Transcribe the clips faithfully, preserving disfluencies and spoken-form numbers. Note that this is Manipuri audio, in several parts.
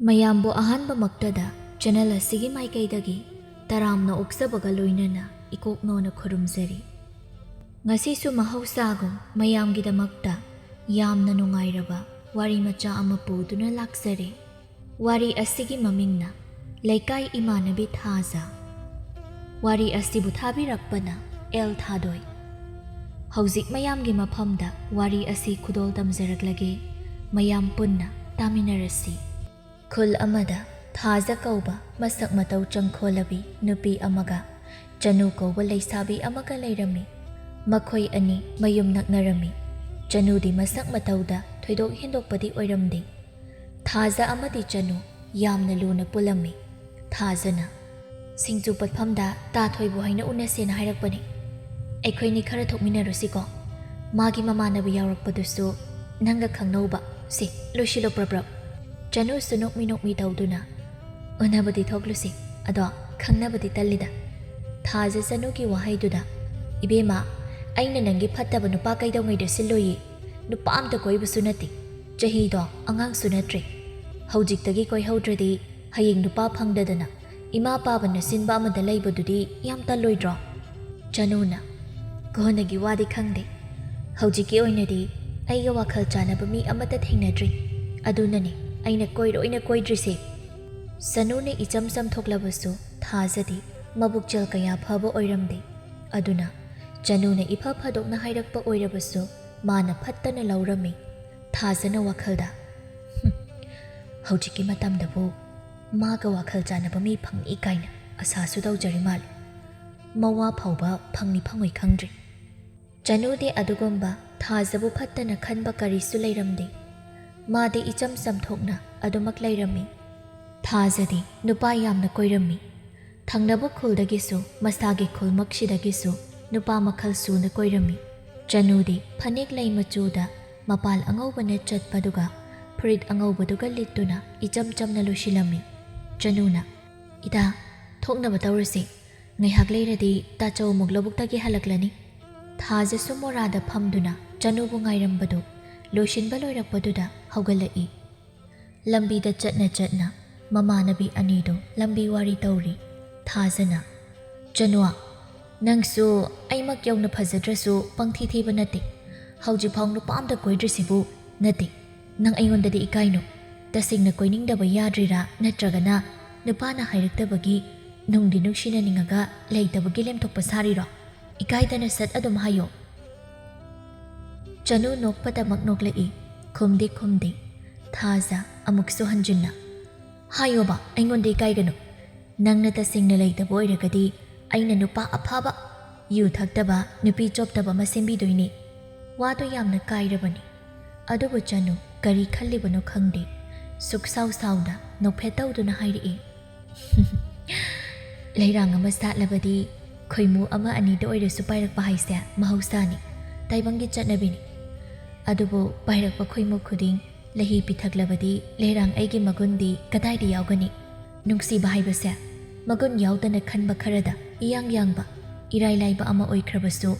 ꯃꯌꯥꯝꯕꯨ ꯑꯍꯥꯟꯕꯃꯛꯇꯗ ꯆꯦꯅꯦꯜ ꯑꯁꯤꯒꯤ ꯃꯥꯏꯀꯩꯗꯒꯤ ꯇꯔꯥꯝꯅ ꯑꯣꯛꯆꯕꯒ ꯂꯣꯏꯅꯅ ꯏꯀꯣꯛꯅꯣꯅ ꯈꯨꯔꯨꯝꯖꯔꯤ꯫ ꯉꯁꯤꯁꯨ ꯃꯍꯧꯁꯥꯒꯨꯝ ꯃꯌꯥꯝꯒꯤꯗꯃꯛꯇ ꯌꯥꯝꯅ ꯅꯨꯡꯉꯥꯏꯔꯕ ꯋꯥꯔꯤ ꯃꯆꯥ ꯑꯃ ꯄꯨꯗꯨꯅ ꯂꯥꯛꯆꯔꯦ꯫ ꯋꯥꯔꯤ ꯑꯁꯤꯒꯤ ꯃꯃꯤꯡꯅ ꯂꯩꯀꯥꯏ ꯏꯃꯥꯟꯅꯕꯤ ꯊꯥꯖ꯫ ꯋꯥꯔꯤ ꯑꯁꯤꯕꯨ ꯊꯥꯕꯤꯔꯛꯄꯅ ꯑꯦꯜ ꯊꯥꯗꯣꯏ꯫ ꯍꯧꯖꯤꯛ ꯃꯌꯥꯝꯒꯤ ꯃꯐꯝꯗ ꯋꯥꯔꯤ ꯑꯁꯤ ꯈꯨꯗꯣꯜ ꯇꯝꯖꯔꯛꯂꯒꯦ꯫ ꯃꯌꯥꯝ ꯄꯨꯟꯅ ꯇꯥꯃꯤꯟꯅꯔꯁꯤ꯫ ꯈꯨꯜ ꯑꯃꯗ ꯊꯥꯖ ꯀꯧꯕ ꯃꯁꯛ ꯃꯇꯧ ꯆꯪꯈꯣꯜꯂꯕꯤ ꯅꯨꯄꯤ ꯑꯃꯒ ꯆꯅꯨ ꯀꯧꯕ ꯂꯩꯁꯥꯕꯤ ꯑꯃꯒ ꯂꯩꯔꯝꯃꯤ꯫ ꯃꯈꯣꯏ ꯑꯅꯤ ꯃꯌꯨꯝ ꯅꯛꯅꯔꯝꯃꯤ꯫ ꯆꯅꯨꯗꯤ ꯃꯁꯛ ꯃꯇꯧꯗ ꯊꯣꯏꯗꯣꯛ ꯍꯦꯟꯗꯣꯛꯄꯗꯤ ꯑꯣꯏꯔꯝꯗꯦ꯫ ꯊꯥꯖ ꯑꯃꯗꯤ ꯆꯅꯨ ꯌꯥꯝꯅ ꯂꯨꯅ ꯄꯨꯜꯂꯝꯃꯤ꯫ ꯊꯥꯖꯅ, "ꯁꯤꯡꯖꯨ ꯄꯠꯐꯝꯗ ꯇꯥ ꯊꯣꯏꯕꯨ ꯍꯥꯏꯅ ꯎꯅꯁꯦꯅ ꯍꯥꯏꯔꯛꯄꯅꯦ꯫ ꯑꯩꯈꯣꯏꯅꯤ ꯈꯔ ꯊꯣꯛꯃꯤꯟꯅꯔꯨꯁꯤꯀꯣ꯫ ꯃꯥꯒꯤ ꯃꯃꯥꯟꯅꯕ ꯌꯥꯎꯔꯛꯄꯗꯨꯁꯨ ꯅꯪꯒ ꯈꯪꯅꯧꯕ꯫ ꯁꯤ, ꯂꯣꯏꯁꯤꯜꯂꯣ ꯄ꯭ꯔꯞ ꯄ꯭ꯔꯞ꯫" ꯆꯅꯨꯁꯨ ꯅꯣꯛꯃꯤ ꯅꯣꯛꯃꯤ ꯇꯧꯗꯨꯅ, "ꯎꯅꯕꯗꯤ ꯊꯣꯛꯂꯨꯁꯤ, ꯑꯗꯣ ꯈꯪꯅꯕꯗꯤ ꯇꯜꯂꯤꯗ꯫" ꯊꯥꯖ ꯆꯅꯨꯒꯤ ꯋꯥꯍꯩꯗꯨꯗ, "ꯏꯕꯦꯝꯃ, ꯑꯩꯅ ꯅꯪꯒꯤ ꯐꯠꯇꯕ ꯅꯨꯄꯥ ꯀꯩꯗꯧꯉꯩꯗ ꯁꯤꯜꯂꯣꯏꯌꯦ? ꯅꯨꯄꯥ ꯑꯝꯇ ꯀꯣꯏꯕꯁꯨ ꯅꯠꯇꯦ꯫ ꯆꯍꯤꯗꯣ ꯑꯉꯥꯡꯁꯨ ꯅꯠꯇ꯭ꯔꯦ꯫ ꯍꯧꯖꯤꯛꯇꯒꯤ ꯀꯣꯏꯍꯧꯗ꯭ꯔꯗꯤ ꯍꯌꯦꯡ ꯅꯨꯄꯥ ꯐꯪꯗꯗꯅ ꯏꯃꯥ ꯄꯥꯕꯅ ꯁꯤꯟꯕ ꯑꯃꯗ ꯂꯩꯕꯗꯨꯗꯤ ꯌꯥꯝ ꯇꯜꯂꯣꯏꯗ꯭ꯔꯣ?" ꯆꯅꯨꯅ, "ꯀꯣꯟꯅꯒꯤ ꯋꯥꯗꯤ ꯈꯪꯗꯦ꯫ ꯍꯧꯖꯤꯛꯀꯤ ꯑꯣꯏꯅꯗꯤ ꯑꯩꯒ ꯋꯥꯈꯜ ꯆꯥꯟꯅꯕ ꯃꯤ ꯑꯃꯠꯇ ꯊꯦꯡꯅꯗ꯭ꯔꯤ꯫ ꯑꯗꯨꯅꯅꯦ ꯑꯩꯅ ꯀꯣꯏꯔꯣꯏꯅ ꯀꯣꯏꯗ꯭ꯔꯤꯁꯦ꯫" ꯆꯅꯨꯅ ꯏꯆꯝ ꯆꯝꯊꯣꯛꯂꯕꯁꯨ ꯊꯥꯖꯗꯤ ꯃꯕꯨꯛꯆꯦꯜ ꯀꯌꯥ ꯐꯕ ꯑꯣꯏꯔꯝꯗꯦ꯫ ꯑꯗꯨꯅ ꯆꯅꯨꯅ ꯏꯐ ꯐꯗꯣꯛꯅ ꯍꯥꯏꯔꯛꯄ ꯑꯣꯏꯔꯕꯁꯨ ꯃꯥꯅ ꯐꯠꯇꯅ ꯂꯧꯔꯝꯃꯤ꯫ ꯊꯥꯖꯅ ꯋꯥꯈꯜꯗ, "ꯍꯨꯝ, ꯍꯧꯖꯤꯛꯀꯤ ꯃꯇꯝꯗꯕꯨ ꯃꯥꯒ ꯋꯥꯈꯜ ꯆꯥꯟꯅꯕ ꯃꯤ ꯐꯪꯏ ꯀꯥꯏꯅ ꯑꯁꯥꯁꯨ ꯇꯧꯖꯔꯤ ꯃꯥꯜꯂꯦ꯫ ꯃꯋꯥ ꯐꯥꯎꯕ ꯐꯪꯅꯤ ꯐꯪꯉꯣꯏ ꯈꯪꯗ꯭ꯔꯤ꯫" ꯆꯅꯨꯗꯤ ꯑꯗꯨꯒꯨꯝꯕ ꯊꯥꯖꯕꯨ ꯐꯠꯇꯅ ꯈꯟꯕ ꯀꯔꯤꯁꯨ ꯂꯩꯔꯝꯗꯦ꯫ ꯃꯥꯗꯤ ꯏꯆꯝ ꯆꯝꯊꯣꯛꯅ ꯑꯗꯨꯃꯛ ꯂꯩꯔꯝꯃꯤ꯫ ꯊꯥꯖꯗꯤ ꯅꯨꯄꯥ ꯌꯥꯝꯅ ꯀꯣꯏꯔꯝꯃꯤ꯫ ꯊꯪꯅꯕ ꯈꯨꯜꯗꯒꯤꯁꯨ, ꯃꯁꯥꯒꯤ ꯈꯨꯜꯃꯛꯁꯤꯗꯒꯤꯁꯨ ꯅꯨꯄꯥ ꯃꯈꯜ ꯁꯨꯅ ꯀꯣꯏꯔꯝꯃꯤ꯫ ꯆꯅꯨꯗꯤ ꯐꯅꯦꯛ ꯂꯩ ꯃꯆꯨꯗ ꯃꯄꯥꯜ ꯑꯉꯧꯕꯅ ꯆꯠꯄꯗꯨꯒ ꯐꯨꯔꯤꯠ ꯑꯉꯧꯕꯗꯨꯒ ꯂꯤꯠꯇꯨꯅ ꯏꯆꯝ ꯆꯝꯅ ꯂꯣꯏꯁꯤꯜꯂꯝꯃꯤ꯫ ꯆꯅꯨꯅ, "ꯏꯇꯥ, ꯊꯣꯛꯅꯕ ꯇꯧꯔꯁꯤ꯫ ꯉꯥꯏꯍꯥꯛ ꯂꯩꯔꯗꯤ ꯇꯥꯆꯧ ꯑꯃꯨꯛ ꯂꯧꯕꯨꯛꯇꯒꯤ ꯍꯜꯂꯛꯂꯅꯤ꯫" ꯊꯥꯖꯁꯨ ꯃꯣꯔꯥꯗ ꯐꯝꯗꯨꯅ ꯆꯅꯨꯕꯨ ꯉꯥꯏꯔꯝꯕꯗꯨ ꯂꯣꯏꯁꯤꯟꯕ ꯂꯣꯏꯔꯛꯄꯗꯨꯗ ꯍꯧꯒꯠꯂꯛꯏ꯫ ꯂꯝꯕꯤꯗ ꯆꯠꯅ ꯆꯠꯅ ꯃꯃꯥꯟꯅꯕꯤ ꯑꯅꯤꯗꯨ ꯂꯝꯕꯤ ꯋꯥꯔꯤ ꯇꯧꯔꯤ꯫ ꯊꯥꯖꯅ, "ꯆꯅꯨ, ꯅꯪꯁꯨ ꯑꯩꯃꯛ ꯌꯧꯅ ꯐꯖꯗ꯭ꯔꯁꯨ ꯄꯪꯊꯤ ꯊꯤꯕ ꯅꯠꯇꯦ꯫ ꯍꯧꯖꯤꯛꯐꯥꯎ ꯅꯨꯄꯥ ꯑꯝꯇ ꯀꯣꯏꯗ꯭ꯔꯤꯁꯤꯕꯨ ꯅꯠꯇꯦ꯫ ꯅꯪ ꯑꯩꯉꯣꯟꯗꯗꯤ ꯏꯀꯥꯏꯅꯣ? ꯇꯁꯦꯡꯅ ꯀꯣꯏꯅꯤꯡꯗꯕ ꯌꯥꯗ꯭ꯔꯤꯔꯥ, ꯅꯠꯇ꯭ꯔꯒꯅ ꯅꯨꯄꯥꯅ ꯍꯥꯏꯔꯛꯇꯕꯒꯤ ꯅꯨꯡꯗꯤ ꯅꯨꯡꯁꯤꯅꯅꯤꯡꯉꯒ ꯂꯩꯇꯕꯒꯤ ꯂꯦꯝꯊꯣꯛꯄ ꯁꯥꯔꯤꯔꯣ? ꯏꯀꯥꯏꯗꯅ ꯁꯠ ꯑꯗꯨꯝ ꯍꯥꯏꯌꯣ꯫" ꯆꯅꯨ ꯅꯣꯛꯄꯗꯃꯛ ꯅꯣꯛꯂꯛꯏ꯫ ꯈꯨꯝꯗꯤ ꯈꯨꯝꯗꯦ꯫ ꯊꯥꯖ ꯑꯃꯨꯛꯁꯨ ꯍꯟꯖꯤꯟꯅ, "ꯍꯥꯏꯌꯣꯕ, ꯑꯩꯉꯣꯟꯗ ꯏꯀꯥꯏꯒꯅꯨ꯫ ꯅꯪꯅ ꯇꯁꯦꯡꯅ ꯂꯩꯇꯕ ꯑꯣꯏꯔꯒꯗꯤ ꯑꯩꯅ ꯅꯨꯄꯥ ꯑꯐꯕ, ꯌꯨ ꯊꯛꯇꯕ, ꯅꯨꯄꯤ ꯆꯣꯞꯇꯕ ꯑꯃ ꯁꯦꯝꯕꯤꯗꯣꯏꯅꯤ꯫" ꯋꯥꯗꯣ ꯌꯥꯝꯅ ꯀꯥꯏꯔꯕꯅꯤ꯫ ꯑꯗꯨꯕꯨ ꯆꯅꯨ ꯀꯔꯤ ꯈꯜꯂꯤꯕꯅꯣ ꯈꯪꯗꯦ꯫ ꯁꯨꯛꯁꯥꯎ ꯁꯥꯎꯗ ꯅꯣꯛꯐꯦꯠ ꯇꯧꯗꯨꯅ ꯍꯥꯏꯔꯛꯏ꯫ "ꯂꯩꯔꯥꯡ ꯑꯃ ꯁꯥꯠꯂꯕꯗꯤ ꯈꯣꯏꯃꯨ ꯑꯃ ꯑꯅꯤꯗ ꯑꯣꯏꯔꯁꯨ ꯄꯥꯏꯔꯛꯄ ꯍꯥꯏꯁꯦ ꯃꯍꯧꯁꯥꯅꯤ, ꯇꯥꯏꯕꯪꯒꯤ ꯆꯠꯅꯕꯤꯅꯤ꯫ ꯑꯗꯨꯕꯨ ꯄꯥꯏꯔꯛꯄ ꯈꯣꯏꯃꯨ ꯈꯨꯗꯤꯡ ꯂꯩꯍꯤ ꯄꯤꯊꯛꯂꯕꯗꯤ ꯂꯩꯔꯥꯡ ꯑꯩꯒꯤ ꯃꯒꯨꯟꯗꯤ ꯀꯗꯥꯏꯗ ꯌꯥꯎꯒꯅꯤ? ꯅꯨꯡꯁꯤꯕ ꯍꯥꯏꯕꯁꯦ ꯃꯒꯨꯟ ꯌꯥꯎꯗꯅ ꯈꯟꯕ ꯈꯔꯗ ꯏꯌꯥꯡ ꯌꯥꯡꯕ, ꯏꯔꯥꯏ ꯂꯥꯏꯕ ꯑꯃ ꯑꯣꯏꯈ꯭ꯔꯕꯁꯨ,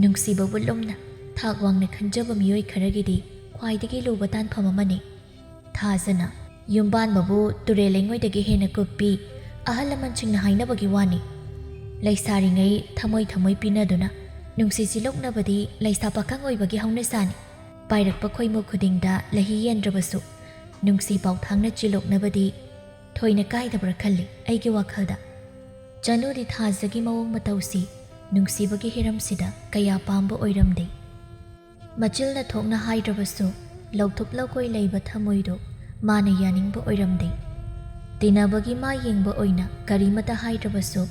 ꯅꯨꯡꯁꯤꯕꯕꯨ ꯂꯨꯝꯅ, ꯊꯥꯛ ꯋꯥꯡꯅ ꯈꯟꯖꯕ ꯃꯤꯑꯣꯏ ꯈꯔꯒꯤꯗꯤ ꯈ꯭ꯋꯥꯏꯗꯒꯤ ꯂꯨꯕ ꯇꯥꯟꯐꯝ ꯑꯃꯅꯤ꯫" ꯊꯥꯖꯅ, "ꯌꯨꯝꯕꯥꯟꯕꯕꯨ ꯇꯨꯔꯦꯜ ꯂꯩꯉꯣꯏꯗꯒꯤ ꯍꯦꯟꯅ ꯀꯨꯞꯄꯤ, ꯑꯍꯜ ꯂꯃꯟꯁꯤꯡꯅ ꯍꯥꯏꯅꯕꯒꯤ ꯋꯥꯅꯤ꯫ ꯂꯩꯁꯥꯔꯤꯉꯩ ꯊꯃꯣꯏ ꯊꯃꯣꯏ ꯄꯤꯅꯗꯨꯅ ꯅꯨꯡꯁꯤ ꯆꯤꯂꯣꯛꯅꯕꯗꯤ ꯂꯩꯁꯥ ꯄꯥꯈꯪ ꯑꯣꯏꯕꯒꯤ ꯍꯧꯅꯁꯥꯅꯤ꯫ ꯄꯥꯏꯔꯛꯄ ꯈꯣꯏꯃꯨ ꯈꯨꯗꯤꯡꯗ ꯂꯩꯍꯤ ꯌꯦꯟꯗ꯭ꯔꯕꯁꯨ, ꯅꯨꯡꯁꯤ ꯄꯥꯎꯊꯥꯡꯅ ꯆꯤꯂꯣꯛꯅꯕꯗꯤ ꯊꯣꯏꯅ ꯀꯥꯏꯗꯕ꯭ꯔꯥ ꯈꯜꯂꯤ ꯑꯩꯒꯤ ꯋꯥꯈꯜꯗ꯫" ꯆꯅꯨꯗꯤ ꯊꯥꯖꯒꯤ ꯃꯑꯣꯡ ꯃꯇꯧꯁꯤ ꯅꯨꯡꯁꯤꯕꯒꯤ ꯍꯤꯔꯝꯁꯤꯗ ꯀꯌꯥ ꯄꯥꯝꯕ ꯑꯣꯏꯔꯝꯗꯦ꯫ ꯃꯆꯤꯜꯅ ꯊꯣꯛꯅ ꯍꯥꯏꯗ꯭ꯔꯕꯁꯨ, ꯂꯧꯊꯣꯛ ꯂꯧꯀꯣꯏ ꯂꯩꯕ ꯊꯃꯣꯏꯗꯨ ꯃꯥꯅ ꯌꯥꯅꯤꯡꯕ ꯑꯣꯏꯔꯝꯗꯦ꯫ ꯇꯤꯟꯅꯕꯒꯤ ꯃꯥ ꯌꯦꯡꯕ ꯑꯣꯏꯅ ꯀꯔꯤꯃꯇ ꯍꯥꯏꯗ꯭ꯔꯕꯁꯨ,